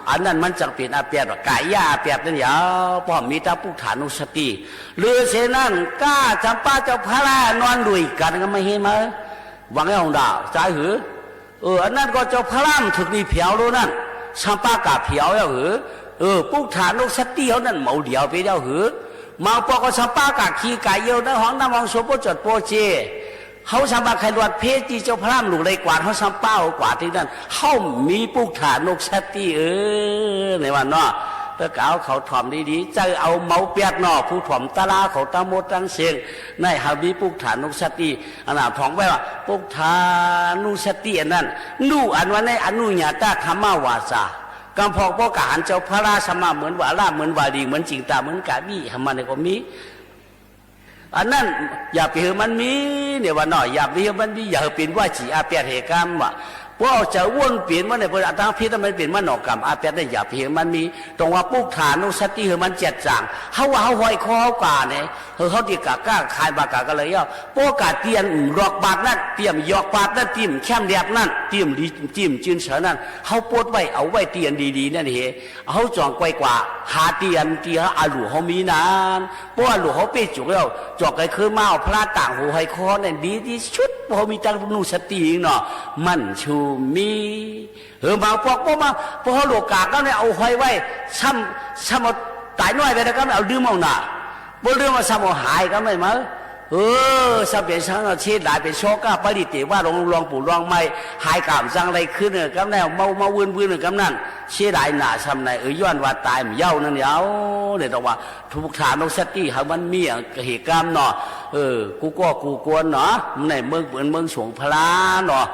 อันนั้นมันจักเป๋นอาแปด ก๋ายะอาแปด นั้นยาว ป้อมมีตาปุกฐานุสติ หรือเสนั้น ก้าซ้ำปะเจ้าพระนอนด้วยกั๋นก็ไม่หื้อมา หวังเอาดาว ใจ้หื้อ เออ อันนั้นก็เจ้าพระร่ำถึกดีเผียวโลนั้น ซ้ำปะก๋าเผียวแล้วหื้อ เออ ปุกฐานุสติเฮานั้นเมาเหลียวไปแล้วหื้อ บางปอกก็ซ้ำปะก๋าขี้ก๋าเยี่ยวในห้องน้ำห้องส้วม โป๊ะจดโป๊ะเจ เฮาซ้ำปะใค่หลวดเพตี้เจ้าพระร่ำหลู่ไลกวาด เฮาซ้ำปะเอากวาดตี้นั้น เฮามีปุกฐานุสติ เออ ในวันเนาะ เตื้อกาวเขาถ่อมดีๆ ใจ้เอาเมาแปดเนาะ ผู้ถ่อมตะลาเขาตังหมดตังเสี้ยง ในเฮามีปุกฐานุสติ อันน่ะ ถ่องไว้ว่า ปุกฐานุสติอันนั้น นุ อันว่าในอนุญาตะธัมมวาจา กำพองป้อก๋าหันเจ้าพระซ้ำมาเหมือนว่าละ เหมือนว่าหลีก เหมือนจิ่งตา เหมือนก๋าวิ ธรรมะเนี่ยก็มี อันนั้นอย่าไปหื้อมันมี เนี่ยว่าเนาะ อย่าไปหื้อมันมี อย่าหื้อเป๋นวจีอาแปดเหตุกรรมว่ะ เพราะเอาใจ๋วนเป๋นมาเนี่ย เพราะอันตังผิดมันเป๋นมโนกรรมอาแปดเนี่ย อย่าไปหื้อมันมี ต้องว่าปุกฐานุสติหื้อมันแจ่มจ่าง เฮาว่าเฮาห้อยคอเฮากาเนี่ย เออ เฮาตี้กะก้าขายบ่ากะก็เลยเย้า ป้อกะเตียนหลอกบาดนั้น เตียนหยอกบาดนั้น ตี้มแคมแดบนั้น ตี้มดี ตี้มจืนเสอนั้น เฮาปดไว้ เอาไว้เตียนดีๆ นั่นเห เฮาจ่องไกวกว่า หาเตียนตี้เฮาอาหลู่เฮามีนั้น ป้ออาหลู่เฮาเป๊ะจุกแล้ว จ่องไกวคือมาเอาพระต่างหูห้อยคอนั่นดีตี้สุด ป้อเฮามีตานุสติเนาะ มันชูมี เออ บางปอกป้อมา ป้อเฮาหลวกกากก็เนี่ยเอาห้อยไว้ ซ้ำ ซ้ำเอาต๋ายน้อยไปแล้วก็เอาลืมเอาน่ะ บ่ลืมเอาซ้ำเอาหายก็ไม่มา เออ ซ้ำเป๋นสังฆเสดหลายเป๋นโชกะปริเตวะ ลอง ลองปู่ลองไม้ หายก๋ามจังไรขึ้นเออ กำนั้นเมา เมา วื้นๆ เออ กำนั้น เสดหลายหนาซ้ำใน เออ ย้อนว่าต๋ายมันเย้านั่นเย้า เนี่ยต้องว่าปุกฐานุสติหื้อมันมีอะ เหตุกรรมเนาะ เออ กู้ก้อกู้กวนเนาะ ในเมือง เหมือนเมืองสวงพระเนาะ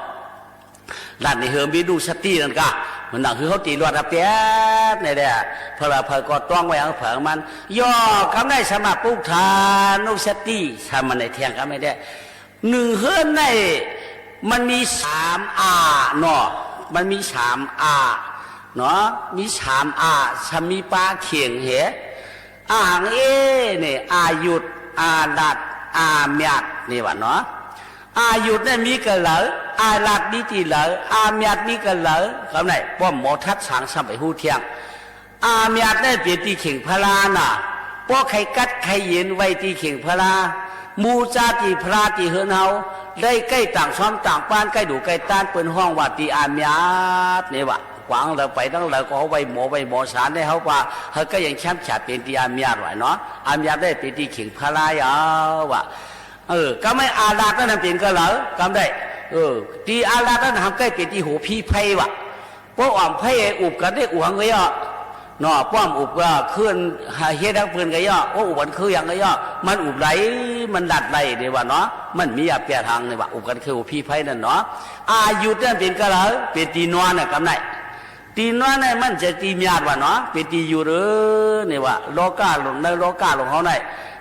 นั่นนี่หื้อมีนุสตินั่นกะ มันหนังหื้อเฮาตี้หลวดอาแปด เนี่ยแหละ เผลอๆ ก็ต้องไว้อังเผิงมัน ย่อกำได้สมาปุกฐานุสติ สมาในแท่งกำได้ นึ่งเฮือนในมันมีสามอาเนาะ มันมีสามอาเนาะ มีสามอา สมีปาเข่งเห อาหังเอเนี่ย อาหยุด อาหลัด อาหยัด นี่ว่าเนาะ อาหยุดเนี่ยมีกะเหลอ อาหลัดมีตี้เหลอ อาหยัดมีกะเหลอ กำไหน ป้อมหมอทัดสางซ้ำไปฮู้เที่ยง อาหยัดเนี่ยเป๋นตี้เข่งพระน่ะ ป้อใค่กั๊ดใค่เย็นไว้ตี้เข่งพระ หมู่จาติพระตี้เฮือนเฮา ได้ใก้ต่างซ้อมต่างป้าน ใก้ดูใก้ต้าน เปิ้นฮ้องว่าตี้อาหยัด นี่ว่า กวางเหลอไปตังเหลอก็เอาไว้หมอ ไว้หมอสารได้เฮาว่า เฮาก็ยังแค้มฉาดเป๋นตี้อาหยัดไว้เนาะ อาหยัดได้เป๋นตี้เข่งพระยาวว่ะ เออ กำไม่อาหลัดนั้นเป๋นกะเหลอ กำได้ เออ ตี้อาหลัดนั้นทำใก้เป๋นตี้หัวพีไพร่ว่ะ ป้ออ่อมไพร่อุบกั๋นได้อุบหังก็เยาะ เนาะ ป้อมอุบก็เคลื่อนหาเฮ็ดหังปืนก็เยาะ โอ้ อุบกั๋นคือหยังก็เยาะ มันอุบไหล มันหลัดไหลเนี่ยว่าเนาะ มันมีอาแปดหังเนี่ยว่า อุบกั๋นคือหัวพีไพร่นั่นเนาะ อาหยุดนั้นเป๋นกะเหลอ เป๋นตี้นอนน่ะ กำได้ ตี้นอนนั้นมันจะตี้หยัดว่ะเนาะ เป๋นตี้หยุด เออ เนี่ยว่า โลกาหลง ในโลกาหลงเฮาใน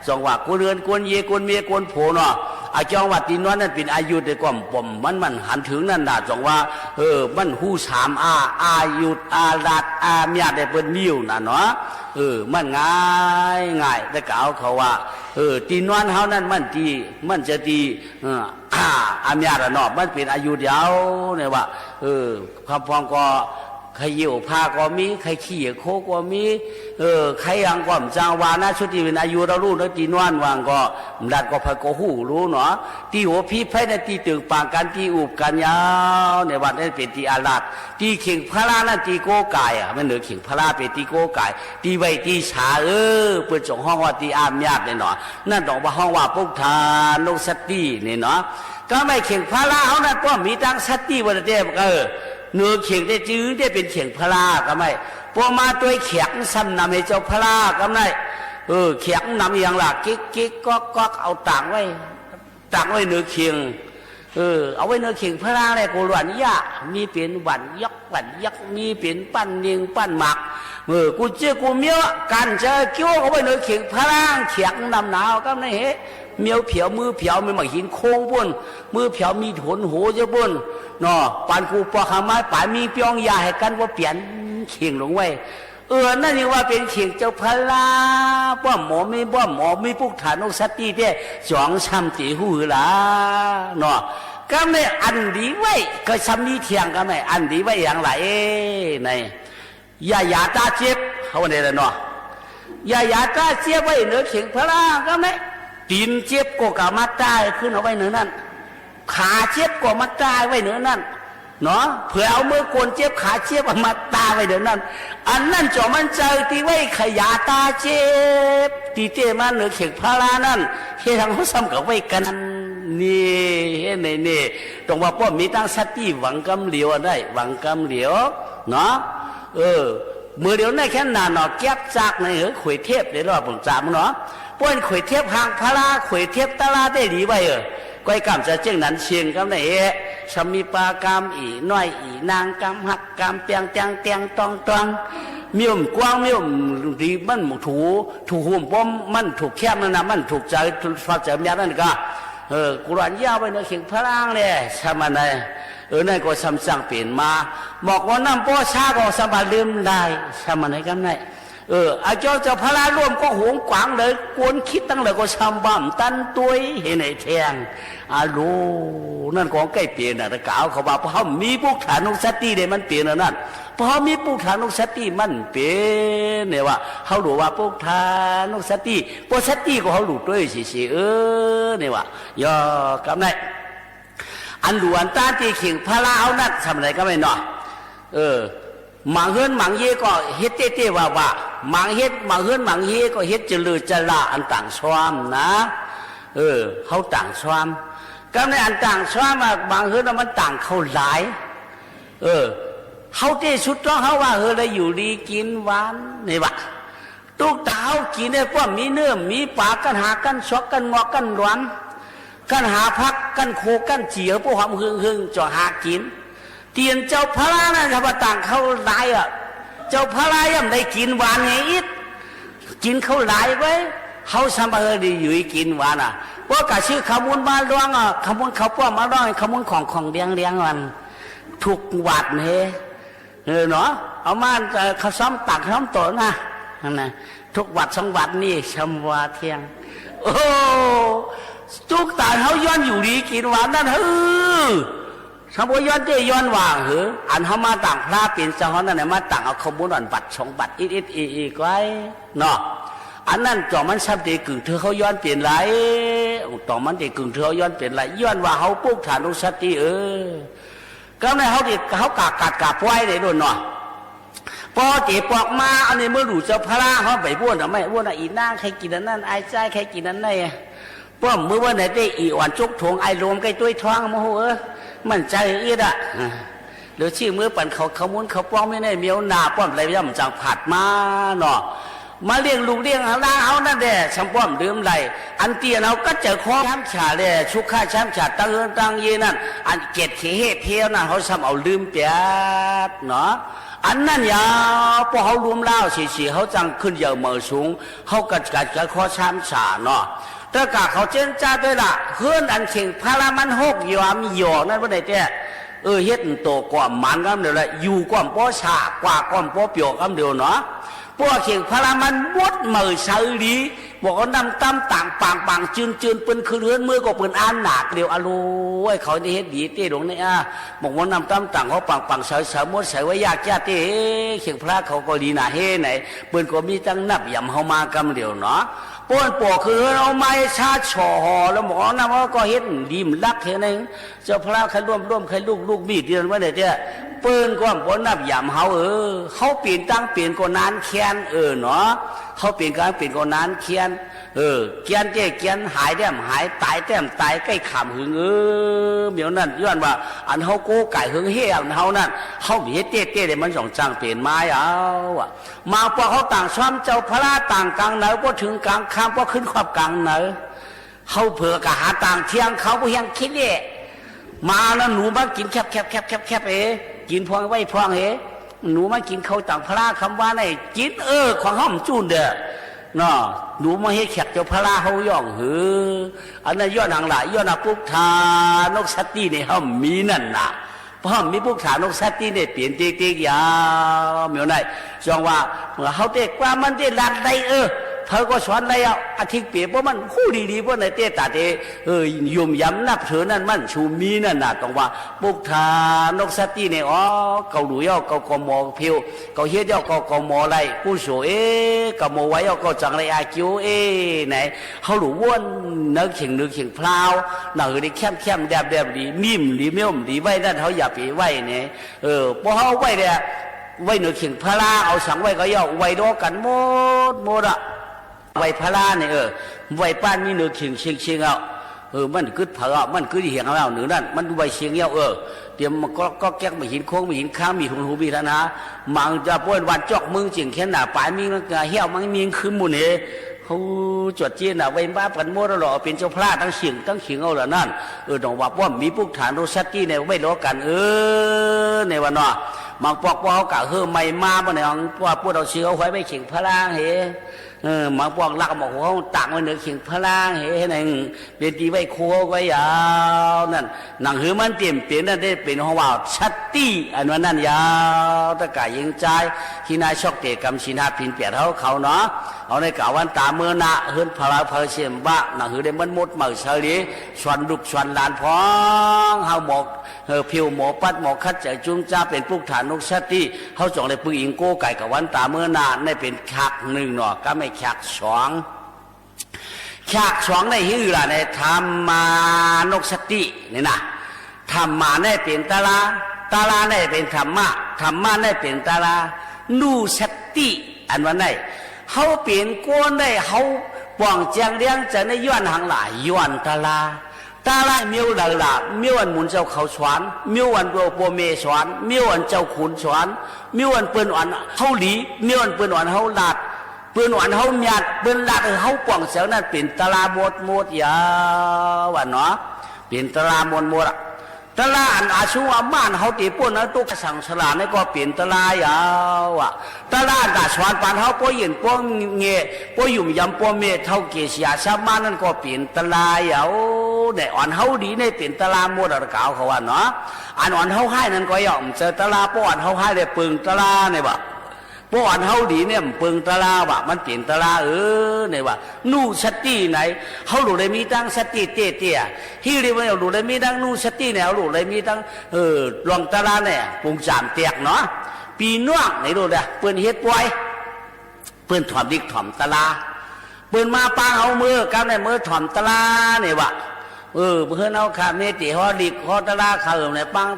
จ่องว่ากวนเฮือนกวนเย กวนเมียกวนผัวเนาะ อาจ่องว่าตี้นอนนั้นเป๋นอาหยุด แต่ก่อนป้อมมัน มันหันเถิงนั่นน่ะ จ่องว่า เออ มันฮู้สามอา อาหยุด อาหลัด อาหยัด ได้เปิ้นมีอยู่น่ะเนาะ เออ มันง่ายง่าย แต่กาวเขาว่า เออ ตี้นอนเฮานั้นมันตี้ มันจะตี้ เออ อา อาหยัดอะเนาะ มันเป๋นอาหยุดยาวเนี่ยว่า เออ กำพองก็ ใค่เยี่ยวผ้าก็มี ใค่ขี้โคลนก็มี เออ ใค่หยังก็บ่จ้างว่านะ สุดตี้เป๋นอาหยุดเอาลูกนะ ตี้นอนว่าก็ หลัดก็ใผก็ฮู้ลูกเนาะ ตี้หัวพีไพร่นั้นตี้ตึงปางกั๋น ตี้อุบกั๋นยาว ในวันนั้นเป๋นตี้อาหลัด ตี้เข่งพระนั้นตี้โกก๋ายอะ มันเหนือเข่งพระเป๋นตี้โกก๋าย ตี้ไหว้ตี้สา เออ เปิ้นจ่องฮ้องว่าตี้อาหยัดเนี่ยเนาะ นั่นต้องว่าฮ้องว่าปุกฐานุสติเนี่ยเนาะ กำไม่เข่งพระเฮานั้นป้อมมีตังสติว่าแต่ เออ เหนือเข่งได้จื้อได้เป๋นเข่งพระ กำไม่ ป้อมมาตวยแขกซ้ำนำหื้อเจ้าพระ กำได้ เออ แขกนำอย่างละ กิ๊กกิ๊กก๊อกก๊อก เอาตางไว้ ตางไว้เหนือเข่ง เออ เอาไว้เนือเข่งพระแล กูหลวนยา มีเป๋นหวันยอกหวันยัก มีเป๋นปั้นเน่งปั้นหมาก เออ กู้เจื้อกู้เมียว กั๋นจะเกี้ยวเอาไว้เนือเข่งพระ เขียงนำหนาวกำในเห เมียวเผียวมือเผียว มีหมากหินโค้งปู้น มือเผียวมีโถนโหเจ้าปู้น เนาะ ปานกูปอกหาไม้ป๋ายมีป้องยาหื้อกั๋นว่าเปียนเข่งลงไว้ เออ นั่นยังว่าเป๋นเข่งเจ้าพระ ป้อมหมอมี ป้อมหมอมีปุกฐานุสติแต๊ จ๋องซ้ำเต๋ฮู้หื้อล่ะ เนาะ กำในอันดีไว้ ก็ซ้ำมีเที่ยงกำใน อันดีไว้อย่างไร ใน ยายาต้าเจ็บ เขาว่าในละเนาะ ยายาต้าเจ็บไว้เนือเข่งพระ กำใน ตี๋นเจ็บก็กำมาต้าขึ้นเอาไว้เนือนั้น ขาเจ็บก็มาต้าไว้เนือนั้น เนาะ เผื่อเอาเมื่อโกนเจ็บขาเจ็บเอามาต้าไว้เดี๋ยวนั้น อันนั้นจ๋อมันเจิงตี้ไว้ขยาต้าเจ็บ ตี้เต้มาเนือเข่งพระนั้น เฮ็ดหื้อเฮาซ้ำกับไว้กั๋น นี่ เห็นไหมนี่ ต้องว่าป้อมีตั้งสติหวังกำเหลียวได้ หวังกำเหลียว เนาะ เออ เมื่อเดี๋ยวนี้แค่นั้นเนาะ แก๊บจากในหื้อขวยเทพได้รอบผมจำเนาะ ป้อนขวยเทพหางพระ ขวยเทพตะลาได้ดีไว้เออ ก้อยกำจะเจ้งนั้นเชียงกำในเอ สามีปากำอี่น้อยอี่นางกำฮักกำเปียงแตงแตงตองตอง มีอุ้มกว้างมีอุ้มดีมันถู ถูกหุ่มป้อมมันถูกแคบนั่นนะ มันถูกใจ๋ ถูกฝักใจ๋เมียนั่นก็ เออ กูหลวนยาไว้เนือเข่งพระแล ซ้ำมาใน เออ นั่นก็ซ้ำสั่งเป๋นมา บอกว่าน้ำป้อช้าก็ซ้ำมาลืมได้ ซ้ำมาในกำใน เออ ไอ้เจ้า เจ้าพระร่วมก็หวงกวางเลย กวนคิดตังเลยก็ซ้ำบ่าตันตวย เห็นไหนแทง อาโล นั่นของใก้เป๋นน่ะ แต่กล่าวเขาว่า เพราะเฮามีปุกฐานุสติเด้มันเป๋นอันนั้น เพราะเฮามีปุกฐานุสติมันเป๋น เนี่ยว่า เฮารู้ว่าปุกฐานุสติ เพราะสติก็เฮารู้ตวยเสียๆ เออ เนี่ยว่า ย่อกำใน อันหลวนต้านตี้เข่งพระเอานั้น ซ้ำไหนกำในเนาะ เออ หมางเฮือนหมางเฮก็เฮ็ดเต้ๆ ว่าๆ หมางเฮ็ด หมางเฮือนหมางเฮก็เฮ็ดจะเลิศจะหล้า อันต่างซ้อมนะ เออ เฮาต่างซ้อม กำในอันต่างซ้อมอะ หมางเฮือนน่ะมันต่างเข้าหลาย เออ เฮาเต้สุดต้องเฮาว่า เฮอ ได้อยู่ดีกิ๋นหวาน นี่ว่า ตุ๊กต๋าเฮากิ๋นเนี่ย ป้อมมีเนื้อมีป๋า กั๋นหา กั๋นซอก กั๋นงอก กั๋นหลวม กั๋นหาผัก กั๋นโค กั๋นเจี๋ยว ป้อหอมหึงๆ จ่อหากิ๋น เตียนเจ้าพระนั่น ถ้าว่าต่างเข้าหลายอะ เจ้าพระย่อมได้กิ๋นหวานไงอิด กิ๋นเข้าหลายไว้ เฮาซ้ำบ่าเฮอได้อยู่กิ๋นหวานอะ ป้อกะซื้อข้าวมูลมาลองอะ ข้าวมูลข้าวป้อมมาลอง ข้าวมูลของๆ เลี้ยงๆ มัน ถูกหวัดเฮ เออเนาะ เอามา เอ่อ ข้าวซ้อมตักข้าวซ้อมโต๋นะ นั่นนะ ถูกหวัดสองหวัดนี่ ซ้ำว่าเที่ยง โอ้ ตุ๊กต๋าเฮาย้อนอยู่ดีกิ๋นหวานนั่น เออ ซ้ำบ่าย้อนเจ้ย้อนว่า เออ อันเฮามาต่างพระเป๋นเจ้าเฮานั่นน่ะ มาต่างเอาข้าวมูลอ่อนหวัดสองหวัด อิดๆ อีๆ ไว้ เนาะ อันนั้นจ่อมันซ้ำเต๋กึ่งเถือเฮาย้อนเป๋นไร จ่อมันเต๋กึ่งเถือเฮาย้อนเป๋นไร ย้อนว่าเฮาปุกฐานุสติ เออ กำในเฮาเต๋ เฮากะกัดกะปล่อยได้โดนเนาะ ป้อเต๋ปอกมา อันนี้เมื่อหลู่เจ้าพระเฮาไปบ้วนเอาไหม บ้วนเอา อี่นางใค่กิ๋นอันนั้น อ้ายจายใค่กิ๋นอันนั้น ป้อมมื้อวันไหนเต้อี่อ่อนจุกถง อ้ายโลมใก้ตวยท้อง โอ้โห เออ มันใจ๋อิดอะ เดี๋ยวซี้มื้อปั๋นเขาข้าวมูลข้าวป้อมไม่ได้เมียวหน้า ป้อมอะไรย่อมจังผัดมาเนาะ มาเลี้ยงลูกเลี้ยงหลานเฮานั่นแหละ ซ้ำป้อมลืมได้ อันเตี้ยเฮาก็เจ๋อคอช้ำฉ่าแล สุขะช้ำฉ่าตั้งเฮือนตั้งเฮนั่น อันเกียจเขเฮเพียวนั่น เฮาซ้ำเอาลืมเปียดเนาะ อันนั้นยาว ป้อเฮาลุมลาวเสียๆ เฮาจังขึ้นเยาว์เหมาะสูง เฮากะ กะ กะขอช้ำฉ่าเนาะ แต่กะเขาเจ้นจ้าด้วยล่ะ เฮือนอันเข่งพระมันหกหยามหย่อนั่นว่าไหนแต๊ เออ เฮ็ดโตก่อมหมานกำเดียวละ อยู่ก่อมป้อฉ่า กว่าก่อมป้อเปียวกำเดียวเนาะ ป้อเข่งพระมันบดเหม่อใสหลี บอกว่าน้ำต้ำต่างปางปางจืนจืน เปิ้นขึ้นเฮือนเมื่อก็เปิ้นอ้านหนักเดียว อะโลย เขาได้เฮ็ดดีเต้หลวงเนี่ยอะ บอกว่าน้ำต้ำต่างเขาปางปางใสใส หมดใสไว้ยากแก้เต้ เข่งพระเขาก็ดีหนาเฮ้ไหน เปิ้นก็มีตั้งนับยำเฮามากำเดียวเนาะ ป้อนปอกคือเฮาไม้ชาช่อห่อ แล้วบอกว่าน้ำเขาก็เฮ็ดดีมลักเท่านั้น เจ้าพระใค่ร่วมร่วมใค่ลูกลูกมีดเดียวไว้ไหนเตี้ย เปิ้นก็บ่นับยำเฮา เออ เฮาเป๋นตั้งเป๋นก็นานแค้น เออเนาะ เฮาเป๋นกลางเป๋นก็นานแค้น เออ แค้นเต้แค้น หายแต้มหาย ต๋ายแต้มต๋าย ใก้ขำหึง เออ เมียวนั่น ย้อนว่า อันเฮาโก้ไก่เฮงเฮ่อันเฮานั่น เฮามีเฮ็ดเต้เต้เลย มันจ่องจังเป๋นไม้เอาอะ มาป้อเฮาต่างซ้อมเจ้าพระต่างกลางเหนอ ป้อเถิงกลางค่ำ ป้อขึ้นขอบกลางเหนอ เฮาเผลอกะหาต่างเที่ยง เขาบ่เฮียงคิดเด้ มานะ หนูมากิ๋นแคบแคบแคบแคบแคบเอ กิ๋นพ่องไหว้พ่องเอ หนูมากิ๋นข้าวตังพระคำว่าไหน กิ๋น เออ ของห้ามจู้นเด้อ เนาะ หนูมาเฮ็ดแขกเจ้าพระเฮาย่องหือ อันนั้นย้อนหยังล่ะ ย้อนว่าปุกฐานุสติในห้ามมีนั่นน่ะ เพราะห้ามมีปุกฐานุสติในเป๋นเต๊กๆ ยาว แมวไหน จองว่า เมื่อเฮาเต๊กว่ามันเต๊ลัดได้ เออ เผลอก็สอนได้เอา อธิกเป๋น เพราะมันฮู้ดีๆ เพราะในเต๊ตาเต เออ ยุ่มยำนับถือนั่นมันชูมีนั่นน่ะ ต้องว่า ปุกฐานุสติใน อ๋อ เก่าหลู่ยาว เก่าก็หมอเพียว เก่าเฮ็ดยาว เก่าก็หมอไหล กู้โสเอ เก่าหมอไหว เก่าจังไหลอากิวเอ ไหน เฮาหลู่ว่นเนื้อเข่ง เนื้อเข่งพลาว หนังหือได้แคมๆ แดบๆ ดี มีมดี แมวมดี ไหวนั่นเฮาอย่าไปไหวเนี่ย เออ พอเฮาไหวแล้ว ไหวเนื้อเข่งพระ เอาสังไหวก็ยาว ไหวดอกั๋นหมดหมดอะ ไหวพระเนี่ย เออ ไหวป้านมีเนื้อเข่งเชียงๆ เอา เออ มันกึ๊ดเผาอะ มันกึ๊ดเหียงเอา เนื้อนั่น มันไหวเชียงยาว เออ เตรียมมาก๊อกก๊อกแก๊ก บ่าหินโค้ง บ่าหินค้าง มีหู หู มีฐานะ มังจะป้นวันจอกมึงเจียงแค่หน้าปาย มีมันกะเหี่ยว มันมีขึ้นหมู่เนี่ย เฮาจวดเจียนน่ะ ไหวมาปันหมดแล้วเหรอ เป๋นเจ้าพระตังเสียงตังเขียงเอาล่ะนั่น เออ ต้องว่าป้อมมีปุกฐานุสติเนี่ย ไหวดอกั๋น เออ ในวันเนาะ บางปอก พอเฮากะเฮ้อไม่มาบ่เนี่ย ว่าพวกเอาเสื้อเอาหอยไปเข่งพระเห เออ บางปอกลักหมอกหัวตากไว้เหนือเข่งพระเห เป๋นตี้ไหว้ครูไว้ยาวนั่น หนังหือมันเตรียมเป๋นนั่นได้เป๋นห้องว่าสติ อันว่านั่นยาว ตะก่ายเยียงจาย ที่นาชอกเตะก๋ำศีลห้าผินแปดเฮาเขาเนาะ เอาในก๋าวันต๋าเมื่อหน้า เฮิรนผาเผาเสียมบะ หนังหือได้มันหมดเหมาเสาหลี สอนลูกสอนหลานพ้อง เฮาหมอ เออ ผิวหมอปัดหมอขัดใจ๋จุ้งจ้า เป๋นปุกฐานุสติ เฮาจ่องได้ปึกอิงโก้ไก่ก๋าวันต๋าเมื่อหน้า ในเป๋นแขกนึ่งเนาะ ก็ไม่แขกสอง แขกสองในหื้อล่ะ ในธัมมานุสตินี่นะ ธัมมาในเป๋นตะลา ตะลาในเป๋นธัมมา ธัมมาในเป๋นตะลา นุสติ อันว่าใน เฮาเป๋นก้นได้ เฮาป่องแจ้งเลี้ยงใจ๋ในย้อนหยังล่ะ ย้อนตะลา ตะลาเมียวใดล่ะ เมียวอันหมุนเจ้าเขาสอน เมียวอันเปิ้นปัวเมย์สอน เมียวอันเจ้าขุนสอน เมียวอันเปิ้นอ่อนเฮาหลี เมียวอันเปิ้นอ่อนเฮาลาด เปิ้นอ่อนเฮาหยาด เปิ้นลาดหื้อเฮาป่องแจ๋วนั่นเป๋นตะลาหมดหมดยาวอะเนาะ เป๋นตะลาหมดหมดอะ ตะลาอันอาสุงอาม่านเฮาเต๋ป้นเอาตุ๊กสังสารนั่นก็เป๋นตะลายาวอะ ตะลาอันต๋าสอนปันเฮาป้อเย็นป้อแง่ ป้อยุ่มยำป้อเมย์เฒ่าเก๋เสียสามานั่นก็เป๋นตะลายาว เนี่ย อ่อนเฮาดีเนี่ยเป๋นตะลาหมดอะ ก๋าวเขาว่าเนาะ อันอ่อนเฮาฮ้ายนั่นก็ย่อมเจอตะลา ป้ออ่อนเฮาฮ้ายได้เปิงตะลาเนี่ยว่ะ ป้ออ่อนเฮาดีเนี่ยเปิงตะลาว่ะ มันเป๋นตะลา เออ เนี่ยว่ะ นุสติไหน เฮาหลู่ได้มีตังสติเต๊ๆ ที่เรียกว่าหลู่ได้มีตังนุสติเนี่ย เฮาหลู่ได้มีตัง เออ ลองตะลาเนี่ย ปุงจ๋ามแตกเนาะ ปี้น้องไหนหลู่เด้อ เปิ้นเฮ็ดป่อย เปิ้นถ่อมดิกถ่อมตะลา เปิ้นมาปางเฮาเมื่อ กำในเมื่อถ่อมตะลาเนี่ยว่ะ เออ เปิ้นเอาข้าเมย์เต๋ฮอดิกฮอตะลาข้าเอิมในปาง